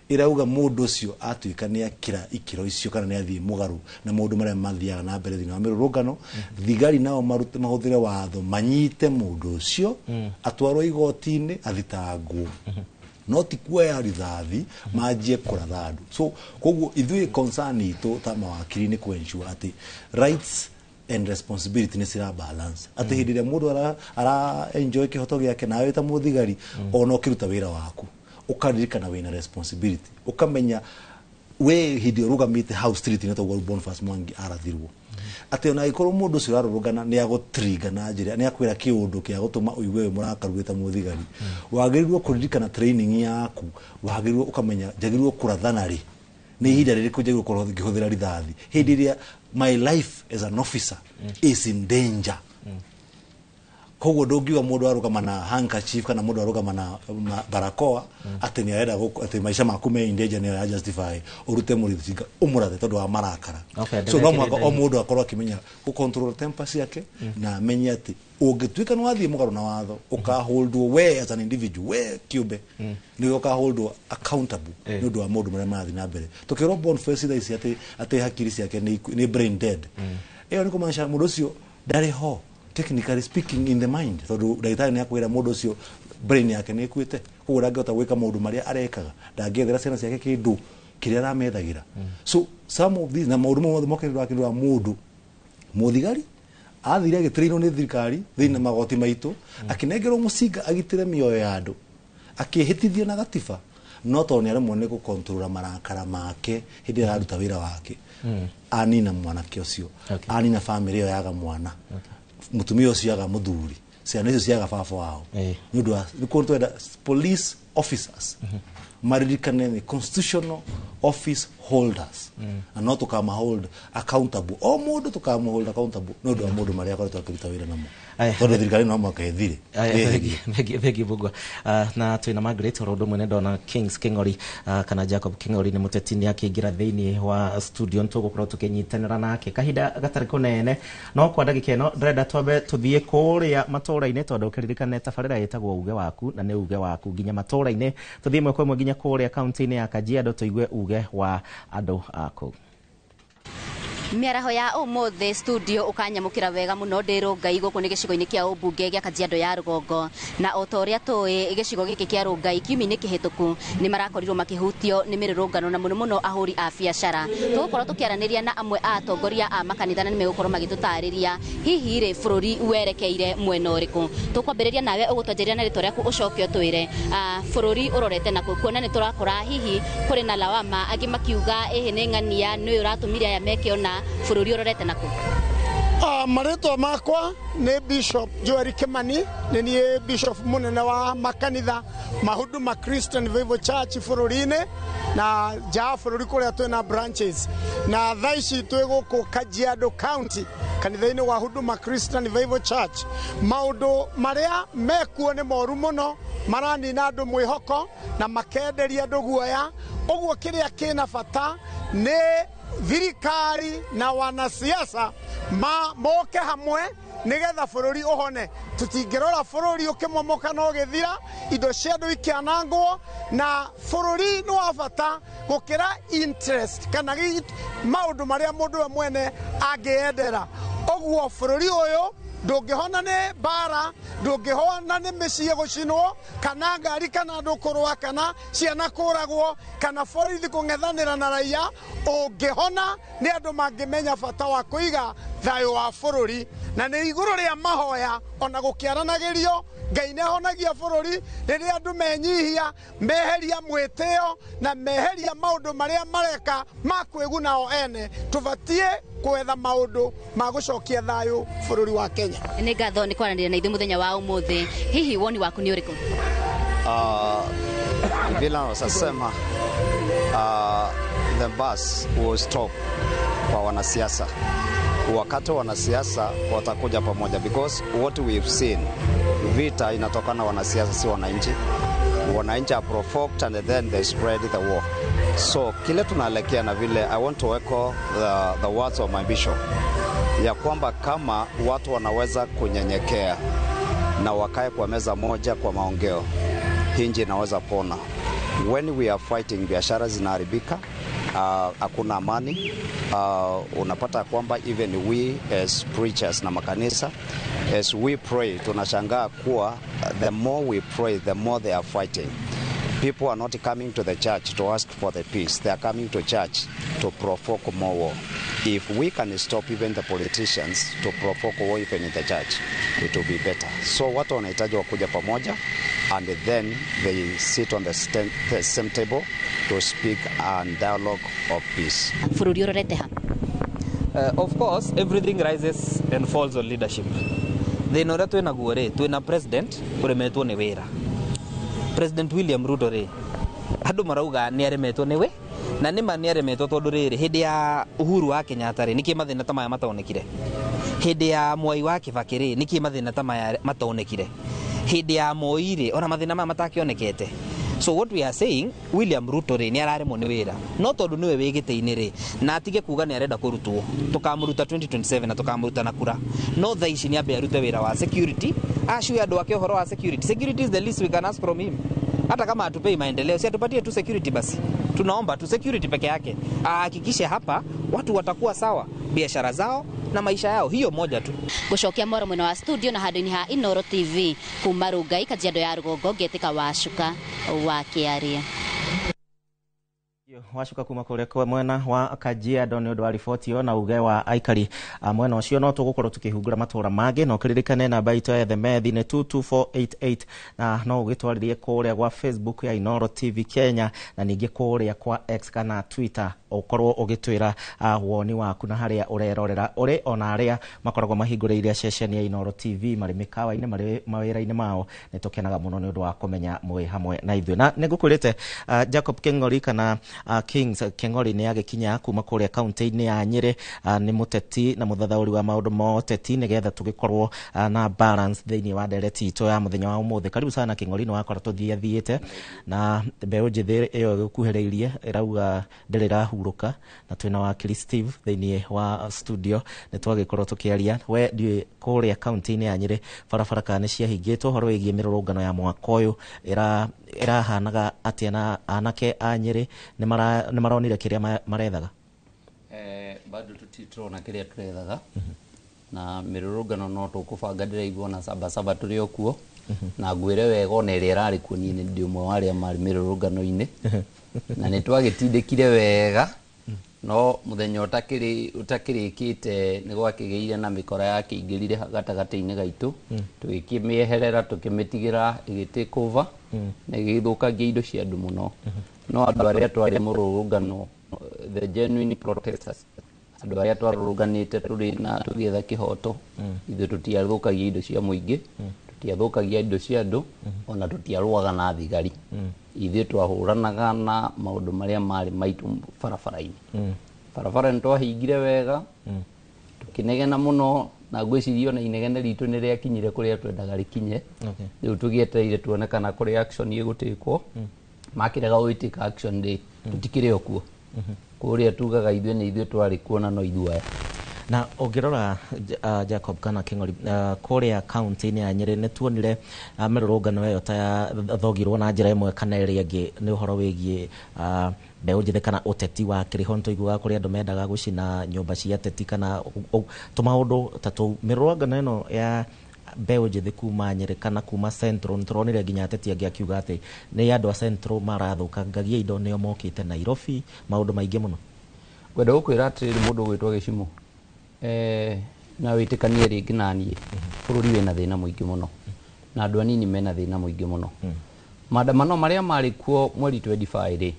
Ĩrauga mũndũ ũcio atuĩka nĩ akĩra ikĩro icio kana nĩ athiĩ mũgarũ na maũndũ marĩa mathiaga na mbere thĩinĩ wa mĩrũrũngano, thigari nao marute mahũthĩre watho manyite mũndũ ũcio, atwarwo igoti-inĩ, athitangwo, no ti kuoya rithathi manjie kũratha andũ. So koguo ithuĩ concern itũ ta mawakiri nĩ kũ ensure atĩ rights and responsibility nĩ cira balance, atĩ hĩndĩ ĩrĩa mũndũ ara enjoy kĩhoto gĩake, nawe ta mũthigari ona ũkĩruta wĩra waku ũkaririkana wĩna responsibility, ũkamenya we hĩndĩ ĩyo ũrũgamĩte hau street nĩ toguo Boniface Mwangi arathirwo, atĩ ona angĩkorwo mũndũ ũcio ũrarũrũngana nĩ agũtringa na njĩra nĩ akwĩra kĩũndũ kĩa gũtũma ũigue wĩ mũrakaru, wĩ ta mũthigari wagĩrĩirwo kũririkana training yaku, wagĩrĩirwo ũkamenya njagĩrĩirwo kũrathana rĩ, nĩ ihinda rĩrĩkũ njagĩrĩirwo gũkorwo ngĩhũthĩra rithathi, hĩndĩ ĩrĩa my life as an officer is in danger. Koguo ndũngiuga mũndũ arũgama na handkerchief kana mũndũ arũgama na barakoa atĩ nĩ arenda atĩ maica maku me in danger nĩ ara justify ũrute mũrĩthinga ũmũrathe tondũ wa marakara. So no mũhaka o mũndũ akorwo akĩmenya gũ control temper ciake na amenye atĩ ũngĩtuĩka nĩ wathiĩ mũgarũ na watho, ũkaholdwo we as an individual, we kĩũmbe nĩwe ũkaholdwo accountable nĩ ũndũ wa maũndũ marĩa marathiĩ na mbere. Tũkĩrwo Boniface thaa ici atĩ hakiri ciake nĩ brain dead, ĩyo nĩ kũmaanisha mũndũ ũcio ndarĩ ho technically speaking in the mind, tondũ ndagĩtarĩ nĩ akwĩra mũndũ ũcio brain yake nĩ ĩkuĩte, koguo ndangĩhota gwĩka maũndũ marĩa arekaga, ndangĩethera ciana ciake kĩndũ kĩrĩa aramethagĩra. So some of these na maũndũ mau mothe mokĩrĩra kĩndũ wa mũndũ mũthigari athire agĩtĩrĩirwo nĩ thirikari thĩinĩ na magoti maitũ, akĩnengerwo mũcinga agitĩre mĩoyo ya andũ, akĩhĩtithio na gatiba. No tondũ nĩ aremwo nĩ gũkontrora marakara make hĩndĩ ĩrĩa araruta wĩra wake, anina mwanake ũcio, anina famĩlĩ ĩyo yaga mwana, mũtumia ũcio yaga mũthuri, ciana icio ciaga baba wao. Nĩ ũndũ wa nĩkuo twenda police officers maririkane nĩ constitutional office holders, na no tũkama hold accountable, o mũndũ tũkama hold accountable nĩ ũndũ wa mũndũ marĩa akoretwo akĩruta wĩra namo, tondũ thirikari no mũhaka ĩthire. Thengi Mbugua. Na twina Margaret oro ũndũ ũmwe nĩ ndona Kings King'ori, kana Jacob King'ori nĩ mũteti, nĩ akĩingĩra thĩinĩ wa studio, nĩ tũgũkorwo tũkĩnyitanĩra nake kahinda gatarĩ kũnene. No kwa ndagĩka ĩno ndĩrenda twambe tũthiĩ kũrĩa matũũra-inĩ, tondũ ũkĩririkane tabarĩra ĩtagwo uge waku na nĩ uge waku nginya matũũra-inĩ. Tũthiĩ ĩmwe kwa ĩmwe nginya kũrĩa kaunti-inĩ ya Kajiado tũigue uge wa andũ a kũu. Mĩaraho ya ũmũthĩ studio ũkanyamũkĩra wega mũno ndĩ Rũngai, gũkũ nĩ gĩcigo-inĩ kĩa ũmbunge gĩa Kajiado ya rũgongo, na o ta ũrĩa tũĩ gĩcigo gĩkĩ kĩa Rũngai kiumia-inĩ kĩhĩtũku nĩ marakorirwo makĩhutio nĩ mĩrũrũngano na mũno mũno ahũri a biacara. Tũgũkorwo tũkĩaranĩria na amwe a atongoria a makanitha na nĩ megũkorwo magĩtũtarĩria hihi rĩ bũrũri werekeire mwena ũrĩkũ. Tũkwambĩrĩria nawe ũgũtwanjĩrĩria na rĩtwa rĩaku ũcoke ũtwĩre bũrũri ũrorete nakũ, kuona nĩ tũrakora hihi kũrĩ na lawama, angĩ makiuga ĩhĩ nĩ ng'ania nĩ ũyũ ũratũmire aya meke ona bũrũri ũrorete nakũ. Marĩtwa makwa nĩ Bishop Joel Kimani, nĩ niĩ Bishop mũnene wa makanitha ma Huduma Christian Revival Church bũrũri-inĩ na nja wa bũrũri kũrĩa twĩna branches, na thaa ici twĩ gũkũ Kajiado County kanitha-inĩ wa Huduma Christian Revival Church. Maũndũ marĩa mekuo nĩ moru mũno, maranina andũ mwĩhoko na makenderia andũ guoya. Ũguo kĩrĩa kĩna bata nĩ thirikari na wanasiasa moke hamwe nigetha bũrũri ũhone. Tũtingĩrora bũrũri ũkĩmomoka na ũgĩthira, indo cia andũ ikĩanangwo, na bũrũri nĩ wa bata gũkĩra interest kana maũndũ marĩa mũndũ we mwene angĩendera. Ũguo bũrũri ũyũ ndũngĩhona nĩ mbara, ndũngĩhona nĩ mĩciĩ gũcinwo, kana ngari, kana andũ kũrũa, kana ciana kũragwo, kana borithi kũng'ethanĩra na raia. Ũngĩhona nĩ andũ mangĩmenya bata wa kũiga thayũ wa bũrũri, na nĩ igũrũ rĩa mahoya ona gũkĩaranagĩrio. Ngai nĩ ahonagia bũrũri rĩrĩa andũ menyihia, meheria mwĩtĩo na meheria maũndũ marĩa mareka ma kwĩguna o ene. Tũbatiĩ gwetha maũndũ ma gũcokia thayũ bũrũri wa Kenya. Nĩ ngatho nĩ kwaranĩria na ithuĩ mũthenya wa ũmũthĩ. Hihi woni waku nĩ ũrĩkũ? Vile wanasema the bus will stop kwa wanasiasa. Wakati wanasiasa watakuja pamoja, because what we've seen, vita inatokana wanasiasa, si wananchi. Wananchi are provoked and then they spread the war. So kile tunaelekea, na vile I want to echo the words of my bishop, ya kwamba kama watu wanaweza kunyenyekea na wakae kwa meza moja kwa maongeo, hii nchi inaweza pona. When we are fighting, biashara zinaharibika, hakuna amani. Unapata kwamba even we as preachers na makanisa, as we pray, tunashangaa kuwa the more we pray, the more they are fighting. People are not coming to the church to ask for the peace. They are coming to church to provoke more war. If we can stop even the politicians to provoke war even in the church, it will be better. So watu wanahitaji wakuja pamoja and then they sit on the same table to speak and dialogue of peace. Bũrũri ũrorete ha? Of course, everything rises and falls on leadership. Thĩna ũrĩa twĩnaguo rĩ, twĩna president ũremetwo nĩ wĩra. President William Ruto rĩ, andũ marauga nĩ aremetwo nĩ we, na nĩma nĩ aremetwo, tondũ rĩrĩ hĩndĩ ya Uhuru wa Kenyatta rĩ, nĩkĩ mathĩna ta maya matonekire? Hĩndĩ ya Mwai wa Kibaki rĩ, nĩkĩ mathĩna ta maya matonekire? Hĩndĩ ya Moi rĩ, ona mathĩna maya matakĩonekete. So what we are saying, William Ruto rĩ nĩ araremwo nĩ wĩra, no tondũ nĩwe wĩ gĩtĩ-inĩ rĩ, na atige kuga nĩ arenda kũrutwo, tũkamũruta 2027 na tũkamũruta na kura. No thaa ici nĩ ambe arute wĩra wa security, acue andũ ake ũhoro wa security. Security is the least we can ask from him. Hata kama atupei maendeleo, si atupatie tu security basi. Tunaomba tu security peke yake, ahakikishe hapa watu watakuwa sawa, biashara zao na maisha yao, hiyo moja tu. Gũcokia mwaro mwena wa studio na handũ-inĩ ha Inooro TV kuma Rungai, Kajiado ya rũgongo, ngetĩka Wacuka wa Kĩaria. Wacuka kuma kuria kwa mwena wa Kajiado nĩ ũndũ wa riboti ĩyo na uge wa aikari a mwena ũcio. No tũgũkorwo tũkĩhungura matũra mangĩ, no kĩririkane namba itũ ya themethi nĩ 22488, na no ũgĩtwarĩrie kũrĩa gwa Facebook ya Inooro TV Kenya, na ningĩ kũrĩa kwa X kana Twitter, ũkorwo ũgĩtwĩra woni waku na harĩa ũrerorera ũrĩ, ona arĩa makoragwo mahingũrĩire ceceni ya Inooro TV marĩ mĩkawa-inĩ, marĩ mawĩra-inĩ mao. Nĩ tũkenaga mũno nĩ ũndũ wa kũmenya mwĩ hamwe na ithuĩ. Na nĩ ngũkwĩrĩte Jacob King'ori kana Kings Keng'ori nĩ agĩkinya kuma kũrĩa kaunti-inĩ ya Nyĩrĩ. Nĩ mũteti na mũthathaũri wa maũndũ ma ũteti, nĩgetha tũgĩkorwo na balance thĩinĩ wa ndereti itũ ya mũthenya wa ũmũthĩ. Karibu sana King'ori, nĩ wakora tũthiathiĩte na mbeũ njĩthĩ ĩyo ĩgũkuhĩrĩirie ĩrauga ndĩrĩ ĩrahurũka, na twĩna wakiri Steve thĩinĩ wa studio. Nĩ twagĩkorwo tũkĩaria we ndiũĩ kũrĩa kaunti-inĩ ya Nyĩrĩ barabara kana nĩ ciahingĩtwo, ũhoro wĩgiĩ mĩrũrũngano ya mwaka ũyũ ĩrahanaga atĩa, na anake a Nyĩrĩ nĩ maronire kĩrĩa marethaga? Bado tũtirona kĩrĩa tũrethaga na mĩrũrũngano no tũkũbanga. Ndĩraigua na sabasaba tũrĩ o kuo, na ngwĩre wega, ona ĩrĩa ĩrarĩ kuo, niĩ nĩ ndĩ ũmwe wa arĩa marĩ mĩrũrũngano-inĩ, na nĩ twagĩtindĩkire wega, no mũthenya ũtakĩrĩkĩte nĩ gwakĩgĩire na mĩkora yakĩingĩrire gatagatĩ-inĩ gaitũ. Tũgĩkĩmĩeherera, tũkĩmĩtigĩra ĩgĩ take over na ĩgĩthũkangia indo cia andũ mũno. No andũ arĩa twarĩ mũrũrũngano, the genuine protesters, andũ arĩa twarũrũnganĩte tũrĩ na tũgĩetha kĩhoto, ithuĩ tũtiathũkagia indo cia mũingĩ, tũtiathũkagia indo cia andũ, ona tũtiarũaga na thigari. Ithuĩ twahũranaga na maũndũ marĩa marĩ maitũ barabara-inĩ. Barabara nĩ twahingire wega, tũkĩnegena mũno, na ngwĩciria ona inegene ritũ nĩ rĩakinyire kũrĩa twendaga rĩkinye. Rĩu tũgĩetereire tuone kana kũrĩ action ĩgũtĩkwo. Makĩrega gwĩtĩka action rĩ, tũtikĩrĩ o kuo kũrĩa tugaga ithuĩ nĩ ithuĩ twarĩ kuo, na no ithuĩ aya. Na ũngĩrora Jacob kana King'ori, kũrĩa kaunti-inĩ ya Nyĩrĩ nĩ tuonire mĩrũrũngano ĩyo ta yathogirwo na njĩra ĩmwe kana ĩrĩa ĩngĩ nĩ ũhoro wĩgiĩ mbeũ njĩthĩ kana ũteti wa kĩrĩho. Nĩ tũiguaga kũrĩ andũ mendaga gũcina nyũmba cia ateti kana tũmaũndũ ta tũu. Mĩrũrũngano ĩno ya mbeũ njĩthĩ kuma Nyĩrĩ kana kuma Central, nĩ tũronire nginya ateti angĩ akiuga atĩ nĩ andũ a Central marathũkangagia indo, nĩo mokĩte Nairobi, maũndũ maingĩ mũno. Ngwenda gũkwĩra atĩrĩrĩ, mũndũ ũgwĩtwo Gĩcimo, na wĩtĩkanie rĩngĩ na niĩ, bũrũri wĩna thĩna mũingĩ mũno na andũ anini mena thĩna mũingĩ mũno. Maandamano marĩa marĩ kuo mweri 25 rĩ,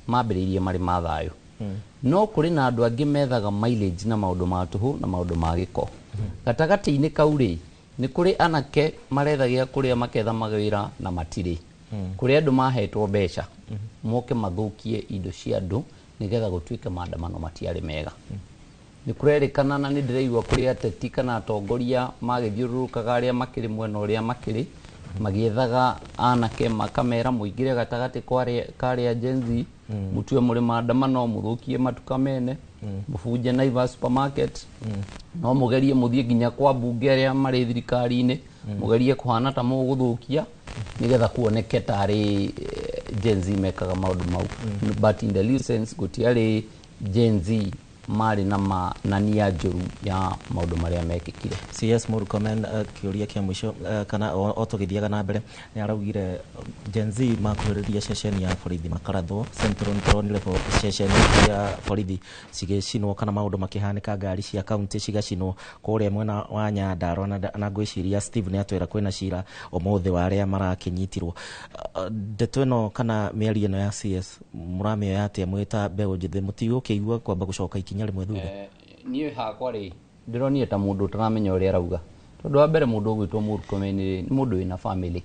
mambĩrĩirie marĩ ma thayũ, no kũrĩ na andũ angĩ methaga mileage na maũndũ ma tũhũ na maũndũ ma gĩko. Gatagatĩ-inĩ kau rĩ, nĩ kũrĩ anake maretha gĩa kũrĩa, maketha mawĩra na matirĩ. Kũrĩ andũ mahetwo mbeca moke mathũkie indo cia andũ nĩgetha gũtuĩke maandamano matiarĩ mega. Nĩ kũrerĩkana na nĩ ndĩraigua kũrĩ ateti kana atongoria magĩthiũrũrũkaga arĩa makĩrĩ mwena ũrĩa makĩrĩ magĩethaga anake, makamera mũingĩre gatagatĩ karĩa Gen Z, mũtue mũrĩ maandamano, mũthũkie matuka mene, mũbunje Naivas supermarket, no mũgerie mũthiĩ nginya kwa mbunge arĩa marĩ thirikari-inĩ, mũgerie kũhana ta mũgũthũkia nĩgetha kuoneke tarĩ Gen Z mekaga maũndũ mau. But in the real sense, gũtiarĩ Gen Z marĩ na na nia njũru ya maũndũ marĩa mekĩkire. CS Murkomen, kĩũria kĩa mũico, kana o tũgĩthiaga na mbere, nĩ araugire Gen Z makuhĩrĩria ceceni ya borithi makarathwo. Central nĩtũronire ceceni cia borithi cigĩcinwo kana maũndũ makĩhanĩka, ngari cia kaunti cigacinwo kũrĩa mwena wa Nyandarua, na ngwĩciria Steve nĩ atwĩra kwĩna cira ũmũthĩ wa arĩa marakĩnyitirwo. Ndeto ĩno kana mĩario ĩno ya CS mũramĩoya atĩa mwĩ ta mbeũ njĩthĩ? Mũtigũkĩigua kwamba gũcoka ikinya rĩmwe thutha? Niĩ hakwa rĩ, ndĩronire ta mũndũ ũtaramenya ũrĩa arauga, tondũ wa mbere, mũndũ ũgwĩtwo Murkomen rĩ, nĩ mũndũ wĩna family,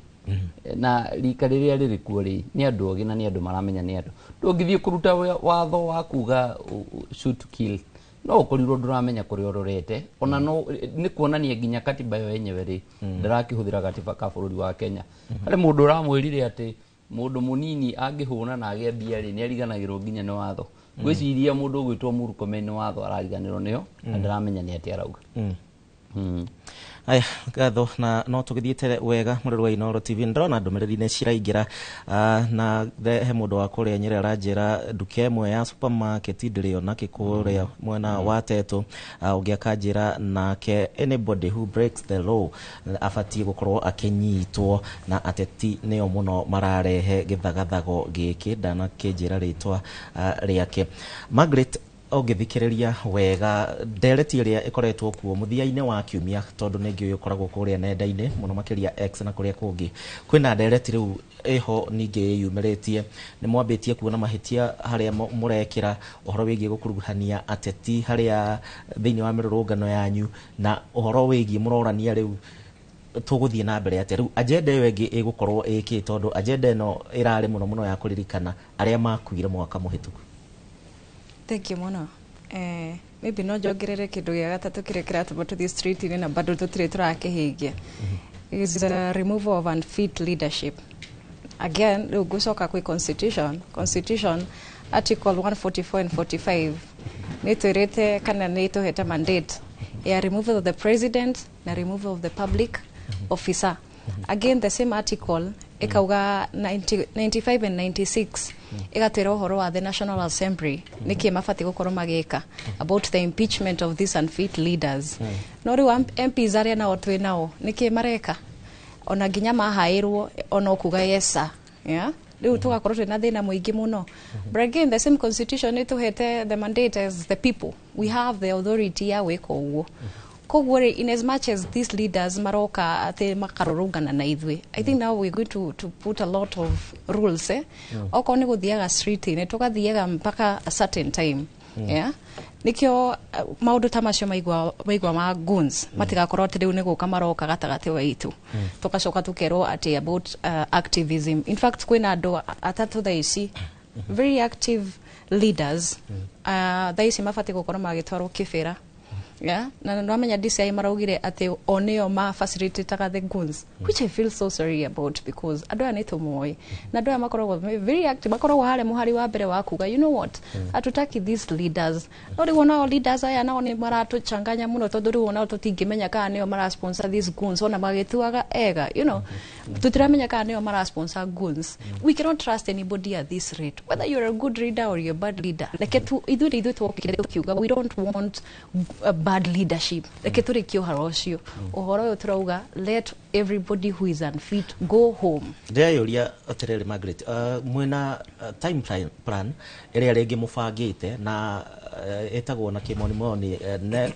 na rika rĩrĩa rĩrĩ kuo rĩ, nĩ andũ ogĩ na nĩ andũ maramenya. Nĩ andũ ndũngĩthiĩ kũruta watho wa kuga shoot to kill, no ũkorirwo ndũramenya kũrĩa ũrorete. Ona no nĩ kuonania nginya katiba yo yenyewe rĩ, ndĩrakĩhũthĩra gatiba ka bũrũri wa Kenya. Harĩ mũndũ ũramwĩrire atĩ mũndũ mũnini angĩhũna na agĩe mbia rĩ, nĩ ariganagĩrwo nginya nĩ watho. Ngwĩciria mũndũ ũgwĩtwo Murkomen nĩ watho arariganĩrwo nĩyo na ndaramenya nĩ atĩa arauga. Aya, ngatho na no tũgĩthiĩte wega mũrĩrĩ wa Inooro TV. Ndĩrona ndũmĩrĩri nĩ ciraingĩra, na he mũndũ wa kũrĩa Nyĩrĩ aranjĩra nduka ĩmwe ya supermarket ndĩrĩ ona kĩ kũrĩa mwena wa Teto. Ũngĩ akanjĩra nake anybody who breaks the law abatiĩ gũkorwo akĩnyitwo, na ateti nĩo mũno mararehe gĩthagathago gĩkĩ. Ndanakĩnjĩra rĩtwa rĩake. Margaret, ũngĩthikĩrĩria wega ndereti ĩrĩa ĩkoretwo kuo mũthia-inĩ wa kiumia, tondũ nĩ ngĩũĩ ũkoragwo kũrĩa nenda-inĩ mũno makĩria X na kũrĩa kũngĩ, kwĩna ndereti rĩu ĩho ningĩ yumĩrĩtie. Nĩ mwambĩtie kuona mahĩtia harĩa mũrekĩra ũhoro wĩgiĩ gũkuruhania ateti harĩa thĩinĩ wa mĩrũrũngano yanyu, na ũhoro wĩgiĩ mũrorania rĩu tũgũthiĩ na mbere atĩa. Rĩu agenda ĩyo ĩngĩ ĩgũkorwo ĩkĩ, tondũ agenda ĩno ĩrarĩ mũno mũno ya kũririkana arĩa makuire mwaka mũhĩtũku? Thank you mũno. Maybe no njongerere kĩndũ gĩa gatatũ kĩrĩa kĩratũma tũthiĩ street-inĩ na bado tũtirĩ tũrakĩhingia, is the removal of unfit leadership. Again, rĩu ngũcoka kwĩ constitution article 144 and 45 nĩ twĩrĩte kana nĩ tũhete mandate ya removal of the president na removal of the public officer. Again, the same article ĩkauga 90, 95 and 96 ĩgatwĩra ũhoro wa the National Assembly, nĩkĩ mabatiĩ gũkorwo magĩka about the impeachment of these unfit leaders. No rĩu MPs arĩa nao twĩ nao, nĩkĩ mareka? Ona nginya mahaĩrwo ona kuga yes sir, yeah? Rĩu tũgakorwo twĩna thĩna mũingĩ mũno. But again, the same constitution nĩ tũhete the mandate. As the people, we have the authority ya gwĩka ũguo. Koguo rĩ, in as much as these leaders maroka atĩ makarũrũngana na ithuĩ, I think now we're going to put a lot of rules, eh? Okorwo nĩ gũthiaga street-inĩ, tũgathiaga mpaka a certain time. Yeah? Nikio maũndũ ta macio maigua ma goons matigakorwo atĩ rĩu nĩ gũka maroka gatagatĩ wa itũ, tũgacoka tũkerwo atĩ about activism. In fact, kwĩna andũ atatũ thaa ici, very active leaders, thaa ici mabatiĩ gũkorwo magĩtwarwo kĩbĩra, yeah? Na nwamenya DCI maraugire atĩ o nĩo ma facilitate the goons, which I feel so sorry about, because andũ aya nĩ tũmoĩ na andũ aya makoragwo very active, makoragwo harĩa mũhari wa mbere wa kuga, "You know what, hatutaki these leaders." No rĩu onao leaders aya nao nĩ maratũchanganya mũno, tondũ rĩu onao tũtingĩmenya kana nĩo mara sponsor these goons, ona magĩtuaga ega, tũtiramenya kana nĩo mara sponsor goons. We cannot trust anybody at this rate, whether you're a good leader or you're a bad leader. Reke tu ithuĩ nĩ ithuĩ twokire tũkiuga we don't want a bad leadership. Reke tũrĩkie ũhoro ũcio. Ũhoro ũyũ tũrauga, let everybody who is unfit go home. Ndĩreyũria atĩrĩrĩ, Margaret, mwĩna time plan ĩrĩa rĩngĩ mũbangĩte na ĩtagwo na kĩmonimoni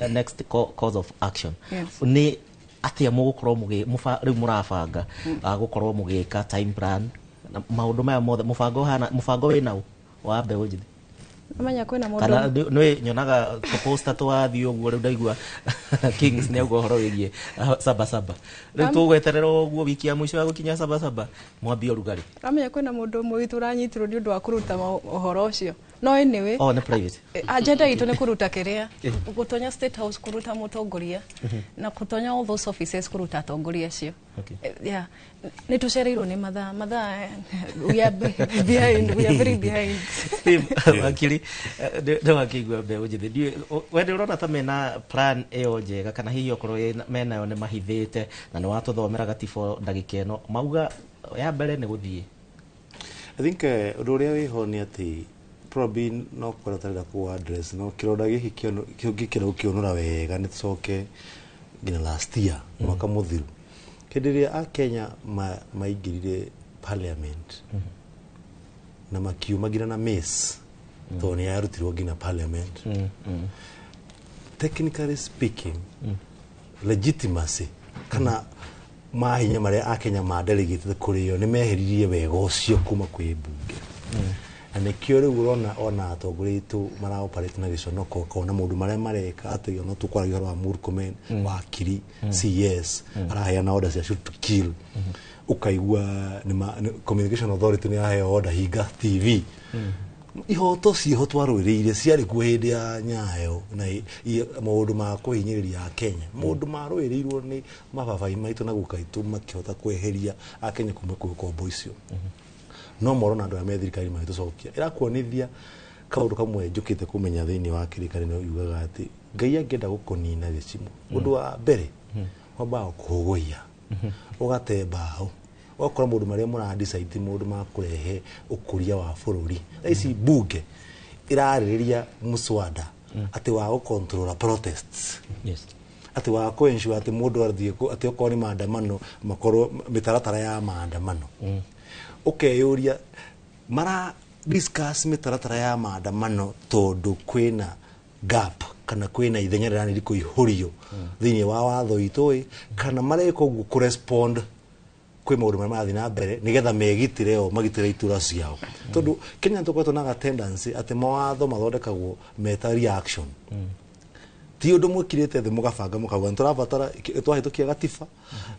next course of action? Yes. Nĩ atĩa mũgũkorwo rĩu mũrabanga gũkorwo mũgĩka time plan na maũndũ maya mothe? Mũbango ũhana mũbango wĩnau wa mbeũ njĩthĩ? Amenya kwĩna mũndũ Kana nĩ nyonaga tũposta twathiĩ ũguo, rĩu ndaigua Kings nĩ auga ũhoro wĩgiĩ saba saba. Rĩu tũgweterera ũguo wiki ya mũico ya gũkinya saba saba mwambie ũrugarĩ? Amenya kwĩna mũndũ ũmwe witũ ũranyitirwo nĩ ũndũ wa kũruta ũhoro ũcio, no anyway. Oh, nĩ private. Agenda itũ nĩ kũruta kĩrĩa, gũtonya State House kũruta mũtongoria na kũtonya all those offices kũruta atongoria acio. Yeah, nĩ tũcereirwo nĩ mathaa mathaa, we are behind, we are very behind. Steve wakiri, nĩ wakĩigua mbeũ njĩthĩ. Ndiũĩ, we nĩ ũrona ta mena plan ĩyo njega, kana hihi okorwo menayo nĩ mahithĩte? Na nĩ watũthomera gatibo ndagĩka ĩno mauga ya mbere nĩ gũthiĩ. I think ũndũ ũrĩa wĩho nĩ atĩ probably no kwenda tarenda kũ address no kĩronda gĩkĩ kĩngĩkĩra gũkĩũnũra wega nĩ tũcoke nginya last year, mwaka mũthiru, hĩndĩ ĩrĩa akenya maingĩrire parliament na makiuma nginya na mace, tondũ nĩ yarutirwo nginya parliament. Technically speaking, legitimacy kana mahinya marĩa akenya madelegate kũrĩ o nĩ meheririe wega ũcio kuma kwĩ mbunge, na nĩkĩo rĩu ũrona ona atongoria aitũ maraoperate na gĩconoko, ũkona maũndũ marĩa mareka atĩ ona tũkwaragia ũhoro wa Murkomen, wakiri, CS araheana order cia shoot to kill, ũkaigua Communication Authority nĩ yaheo order hinga TV. Ihoto ciĩho twarũĩrĩire ciarĩ kuo hĩndĩ ya Nyayo na maũndũ ma kũhinyĩrĩria Akenya, maũndũ marũĩrĩirwo nĩ mababai maitũ na guka itũ makĩhota kweheria Akenya kuma kwĩ ngombo icio, no morona andũ arĩa me thirikari magĩtũcokia. Ĩrakuonithia kaũndũ kamwe njũkĩte kũmenya thĩinĩ wa kĩrĩkanĩro, yugaga atĩ Ngai angĩenda gũkũnina gĩcimo, ũndũ wa mbere Wambaga kũhũgũiya, ũgate mbaũ, ũgakora maũndũ marĩa mũra decide maũndũ ma kũrehe ũkũria wa bũrũri. Thaa ici bunge ĩrarĩrĩria mũswada atĩ wa gũcontrola protests, atĩ wa kũ ensure atĩ mũndũ athiĩ atĩ okorwo nĩ maandamano makorwo mĩtaratara ya maandamano. Ũkeyũria mara discuss mĩtaratara ya maandamano tondũ kwĩna gap kana kwĩna ithenya rĩranĩri kũihũrio thĩinĩ wa watho witũ ĩ, kana mareka ũguo kũrespond kwĩ maũndũ marĩa marathiĩ na mbere nĩgetha megitĩre o magitĩre itura ciao. Tondũ Kenya nĩ tũkoretwo na ga tendency atĩ mawatho mathondekagwo meta reaction, ti ũndũ mwĩkirĩte thĩ mũgabanga mũkauga nĩ tũrabatara. Twahĩtũkia gatiba,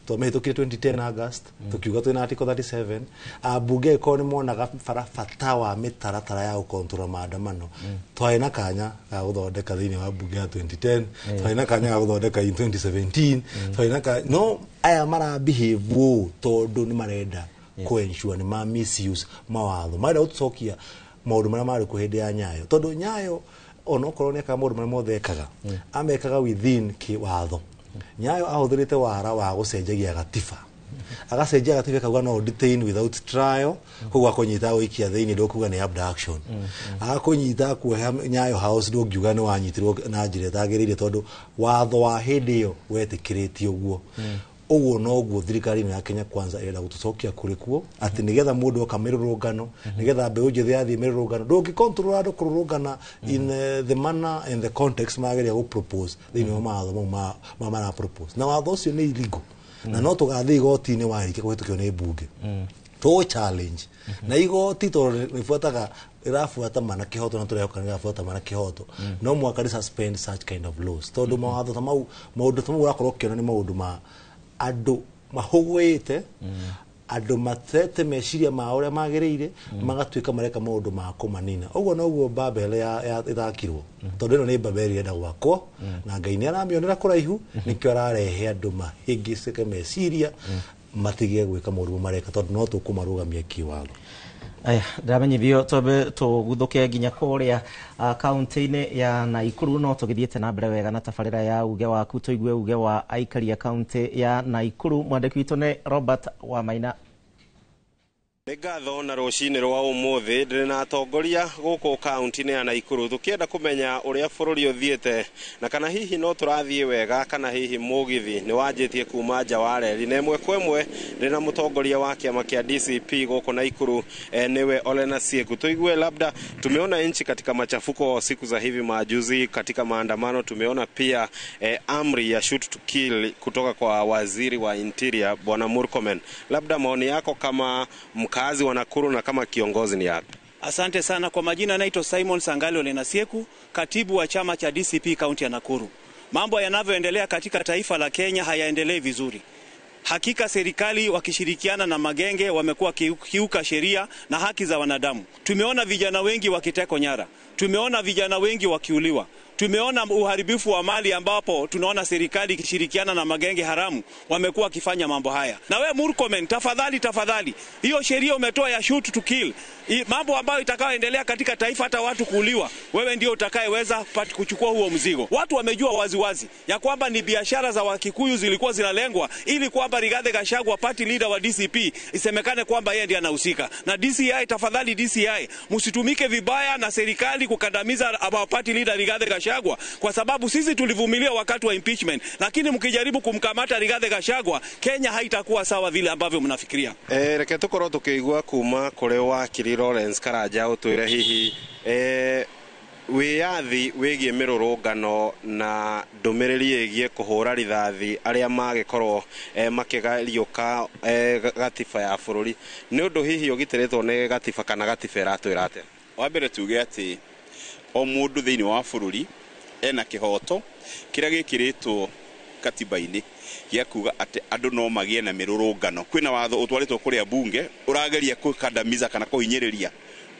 twamĩhĩtũkire 2010 August, tũkiuga twĩna article 37. Ambunge angĩkorwo nĩ monaga bara bata wa mĩtaratara ya gũkontrol maandamano, twarĩ na kanya ga gũthondeka thĩinĩ wa bunge ya 2010, twarĩ na kanya ga gũthondeka in 2017, twarĩ na kanya. No aya mara behave ũũ tondũ nĩ marenda kũ ensure nĩ ma misuse mawatho, marenda gũtũcokia maũndũ marĩa marĩ kuo hĩndĩ ya Nyayo, tondũ Nyayo onokorwo nĩ ekaga maũndũ marĩa mothe ekaga, amekaga within kĩwatho. Nyayo ahũthĩrĩte wara wa gũcenjagia gatiba, agacenjia gatiba akauga no detain without trial, koguo akũnyita gũikia thĩinĩ ndũkuga nĩ abduction, agakũnyita kuoha Nyayo House ndũngiuga nĩ wanyitirwo na njĩra ĩtagĩrĩire, tondũ watho wa hĩndĩ ĩyo wetĩkĩrĩtie ũguo. Ũguo noguo thirikari ĩno ya Kenya Kwanza ĩrenda gũtũcokia kũrĩ kuo, atĩ nĩgetha mũndũ oka mĩrũrũngano, nĩgetha mbeũ njĩthĩ yathiĩ mĩrũrũngano, ndũngĩ control andũ kũrũrũngana in the manner and the context mageria gũ propose thĩinĩ wa mawatho mau ma mara propose. Na watho ũcio nĩ illegal, na no tũgathiĩ igoti-inĩ warĩkia kũhĩtũkio nĩ mbunge tũ challenge na igoti, tondũ rĩbuataga ĩrabuata mana kĩhoto, na tũrehoka nĩ ĩrabuata mana kĩhoto. No mũhaka rĩ suspend such kind of laws, tondũ mawatho ta mau, maũndũ ta mau ũrakorwo ũkĩona nĩ maũndũ ma andũ mahũgũĩte, andũ matete meciria mao ũrĩa magĩrĩire, magatuĩka mareka maũndũ ma kũmanina. Ũguo noguo Babel ya ĩthakirwo, tondũ ĩno nĩ Babel ĩrenda gwakwo, na Ngai nĩ aramĩonera kũraihu, nĩkĩo ararehe andũ mahĩngĩcĩke meciria matige gwĩka maũndũ mareka, tondũ no tũkũmarũgamia kĩwatho. Aya, ndĩramenyithio twambe tũguthũke nginya kũrĩa kaunti-inĩ ya Naikuru, no tũgĩthiĩte na mbere wega na tabarĩra ya uge waku, tũigue uge wa aikari a kaunti ya Naikuru. Mwandĩki witũ nĩ Robert Wamaina. Nĩ ngatho na rũcinĩ rwa ũmũthĩ ndĩrĩ na atongoria gũkũ kaunti-inĩ ya Naikuru, tũkĩenda kũmenya ũrĩa bũrũri ũthiĩte na kana hihi no tũrathiĩ wega, kana hihi mũgithi nĩ wanjĩtie kuma nja wa reri. Na ĩmwe kwa ĩmwe ndĩrĩ na mũtongoria wa kĩama kĩa DCP gũkũ Naikuru, nĩwe Olena Sieku. Tuigue, labda tumeona nchi katika machafuko siku za hivi majuzi katika maandamano, tumeona pia amri ya shoot to kill kutoka kwa waziri wa interior Bwana Murkomen. Labda maoni yako kama mkazi wa Nakuru na kama kiongozi ni yapi? Asante sana kwa majina, naitwa Simon Sangali Olenasieku, katibu wa chama cha DCP kaunti ya Nakuru. Mambo yanavyoendelea katika taifa la Kenya hayaendelei vizuri. Hakika serikali wakishirikiana na magenge wamekuwa kiuka sheria na haki za wanadamu. Tumeona vijana wengi wakitekwa nyara, tumeona vijana wengi wakiuliwa, tumeona uharibifu wa mali ambapo tunaona serikali ikishirikiana na magenge haramu wamekuwa wakifanya mambo haya. Na we Murkomen, tafadhali tafadhali, hiyo sheria umetoa ya shoot to kill, mambo ambayo itakayoendelea katika taifa, hata watu kuuliwa, wewe ndio utakayeweza kuchukua huo mzigo. Watu wamejua waziwazi ya kwamba ni biashara za Wakikuyu zilikuwa zinalengwa ili kwamba Rigathi Gachagua, party leader wa DCP, isemekane kwamba yeye ndiye anahusika. Na DCI, tafadhali DCI, msitumike vibaya na serikali kukandamiza our party leader Rigathi Gachagua, kwa sababu sisi tulivumilia wakati wa impeachment, lakini mkijaribu kumkamata Rigathi Gachagua, Kenya haitakuwa sawa vile ambavyo mnafikiria. Reke tukorwo tukiigua kuma kuri wakiri Lawrence Karanja, utwire hihi wĩyathi wĩgiĩ mĩrũrũngano na ndũmĩrĩri ĩgiĩ kũhũra rithathi arĩa magĩkorwo makĩgariũka gatiba ya bũrũri, nĩ ũndũ hihi ũgitĩrĩtwo nĩ gatiba kana gatiba ĩratwĩra atĩa? Wa mbere tuge atĩ o mũndũ thĩinĩ wa bũrũri ena kĩhoto kĩrĩa gĩkĩrĩtwo katiba-inĩ gĩa kuga atĩ andũ no magĩe na mĩrũrũngano. Kwĩna watho ũtwarĩtwo kũrĩa bunge ũrageria kũkandamiza kana kũhinyĩrĩria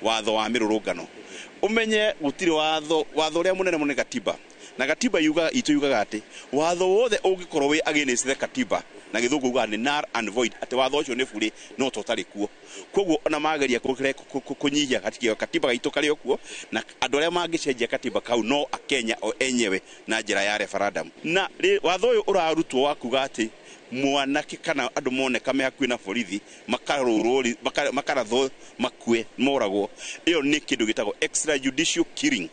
watho wa mĩrũrũngano. Umenye gũtirĩ watho, watho ũrĩa mũnene mũno nĩ gatiba, na gatiba yugaga itũ yugaga atĩ watho wothe ũngĩkorwo wĩ against the katiba Na gĩthũngũ ugaga nĩ null and void, atĩ watho ũcio nĩ burĩ no to ũtarĩ kuo. Koguo ona mageria kũnyihia katiba gaitũ karĩ o kuo, na andũ arĩa mangĩcenjia katiba kau no akenya o enyewe na njĩra ya referendum. Na watho ũyũ ũrarutwo wa kuga atĩ mwanake kana andũ moneka me hakuhĩ na borithi makarũrwo, makarathwo, makue, moragwo, ĩyo nĩ kĩndũ gĩtagwo extrajudicial killing,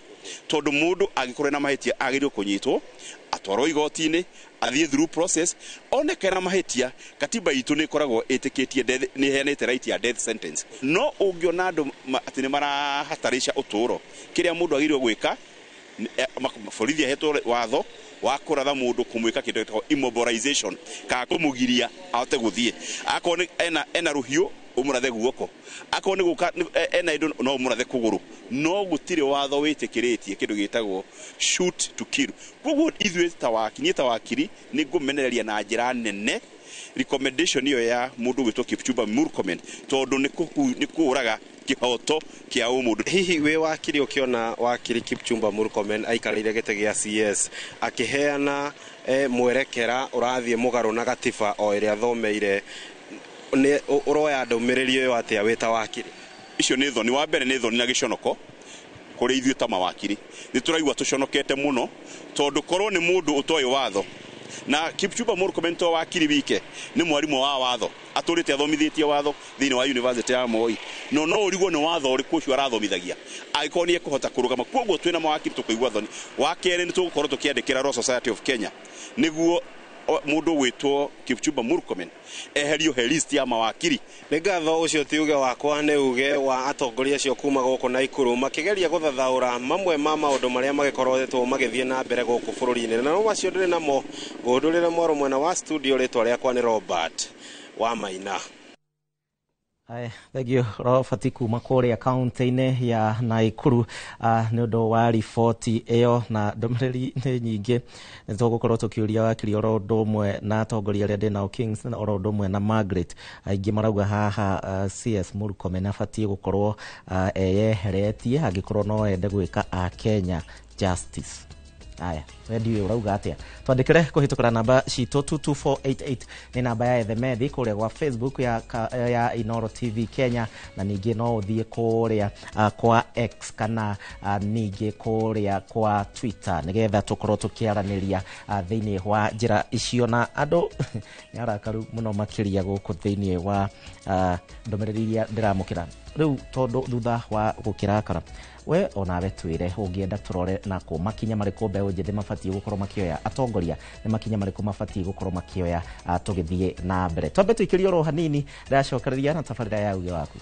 tondũ mũndũ angĩkorwo na mahĩtia agĩrĩirwo kũnyitwo, atwarwo igoti-inĩ, athiĩ through process, oneke na mahĩtia. Katiba itũ nĩ ĩkoragwo ĩtĩkĩtie death, nĩ ĩheanĩte right ya death sentence. No ũngĩona andũ atĩ nĩ marahatarisha ũtũũro, kĩrĩa mũndũ agĩrĩirwo gwĩka, borithi ahetwo watho wa kũratha mũndũ, kũmwĩka kĩndũ gĩtagwo immobilization, kana kũmũgiria ahote gũthiĩ. Akorwo nĩ ena rũhiũ, ũmũrathe guoko, akorwo nĩ gũka ena indo, no ũmũrathe kũgũrũ, no gũtirĩ watho wĩtĩkĩrĩtie kĩndũ gĩtagwo shoot to kill. Koguo ithuĩ ta wakiri, niĩ ta wakiri, nĩ ngũmenereria na njĩra nene recommendation ĩyo ya mũndũ gwĩtwo Kipchumba Murkomen, tondũ nĩ kũũraga kĩhoto kĩa ũmũndũ. Hihi wĩ wakiri, ũkĩona wakiri Kipchumba Murkomen aikarĩire gĩtĩ gĩa CS akĩheana mwerekera ũrathiĩ mũgarũ na gatiba o ĩrĩa athomeire, nĩ ũroya ndũmĩrĩri ĩyo atĩa wĩ ta wakiri? Icio nĩ thoni. Wa mbere nĩ thoni na gĩconoko kũrĩ ithuĩ ta mawakiri. Nĩ tũraigua tũconokete mũno, tondũ korwo nĩ mũndũ ũtoĩ watho, na Kipchumba Murkomen to wakiri wike, nĩ mwarimũ wa watho, atũrĩte athomithĩtie watho thĩinĩ wa University ya Moi, no no ũrigwo nĩ watho ũrĩkũ ũcio arathomithagia angĩkorwo nĩ ekũhota kũrũgama. Koguo twĩna mawakiri tũkũigua thoni. Wa kerĩ, nĩ tũgũkorwo tũkĩandĩkĩra Law Society of Kenya nĩguo mũndũ gwĩtwo Kipchumba Murkomen eherio he list ya mawakiri. Nĩ ngatho. Ũcio ti uge wakwa, nĩ uge wa atongoria acio kuma gũkũ Naikuru makĩgeria gũthathaũra mamwe ma maũndũ marĩa magĩkoretwo magĩthiĩ na mbere gũkũ bũrũri-inĩ. Na no macio ndĩrĩ namo ngũndũrĩre mwaro mwena wa studio. Rĩtwa rĩakwa nĩ Robert wa Maina. Aya, thank you Robert kuma kũrĩa kaunti-inĩ ya Naikuru nĩ ũndũ wa riboti ĩyo. Na ndũmĩrĩri nĩ nyingĩ, nĩ tũgũkorwo tũkĩũria wakiri oro ũndũ ũmwe na atongoria arĩa ndĩ nao, Kings oro ũndũ ũmwe na Margaret. Aingĩ marauga haha CS Murkomen abatiĩ gũkorwo eyeheretie angĩkorwo no ende gwĩka a Kenya justice. Aya, we ũrauga atĩa? Twandĩkĩre kũhĩtũkĩra namba citũ. 22488 nĩ namba ya ethemethi kũrĩa gwa Facebook ya Inoro TV Kenya, na ningĩ no ũthiĩ kũrĩa kwa X kana ningĩ kũrĩa kwa Twitter, nĩgetha tũkorwo tũkĩaranĩria thĩinĩ wa njĩra icio. Na andũ nĩ arakaru mũno makĩria gũkũ thĩinĩ wa ndũmĩrĩri iria ndĩramũkĩra rĩu, tondũ thutha wa gũkĩrakara we onawe twĩre ũngĩenda tũrore nako makinya marĩkũ mbeũ njĩthĩ mabatiĩ gũkorwo makĩoya, atongoria nĩ makinya marĩkũ mabatiĩ gũkorwo makĩoya tũgĩthiĩ na mbere. Twambe tũikĩrie oro hanini, ndacokereria na tabarĩra ya uge waku.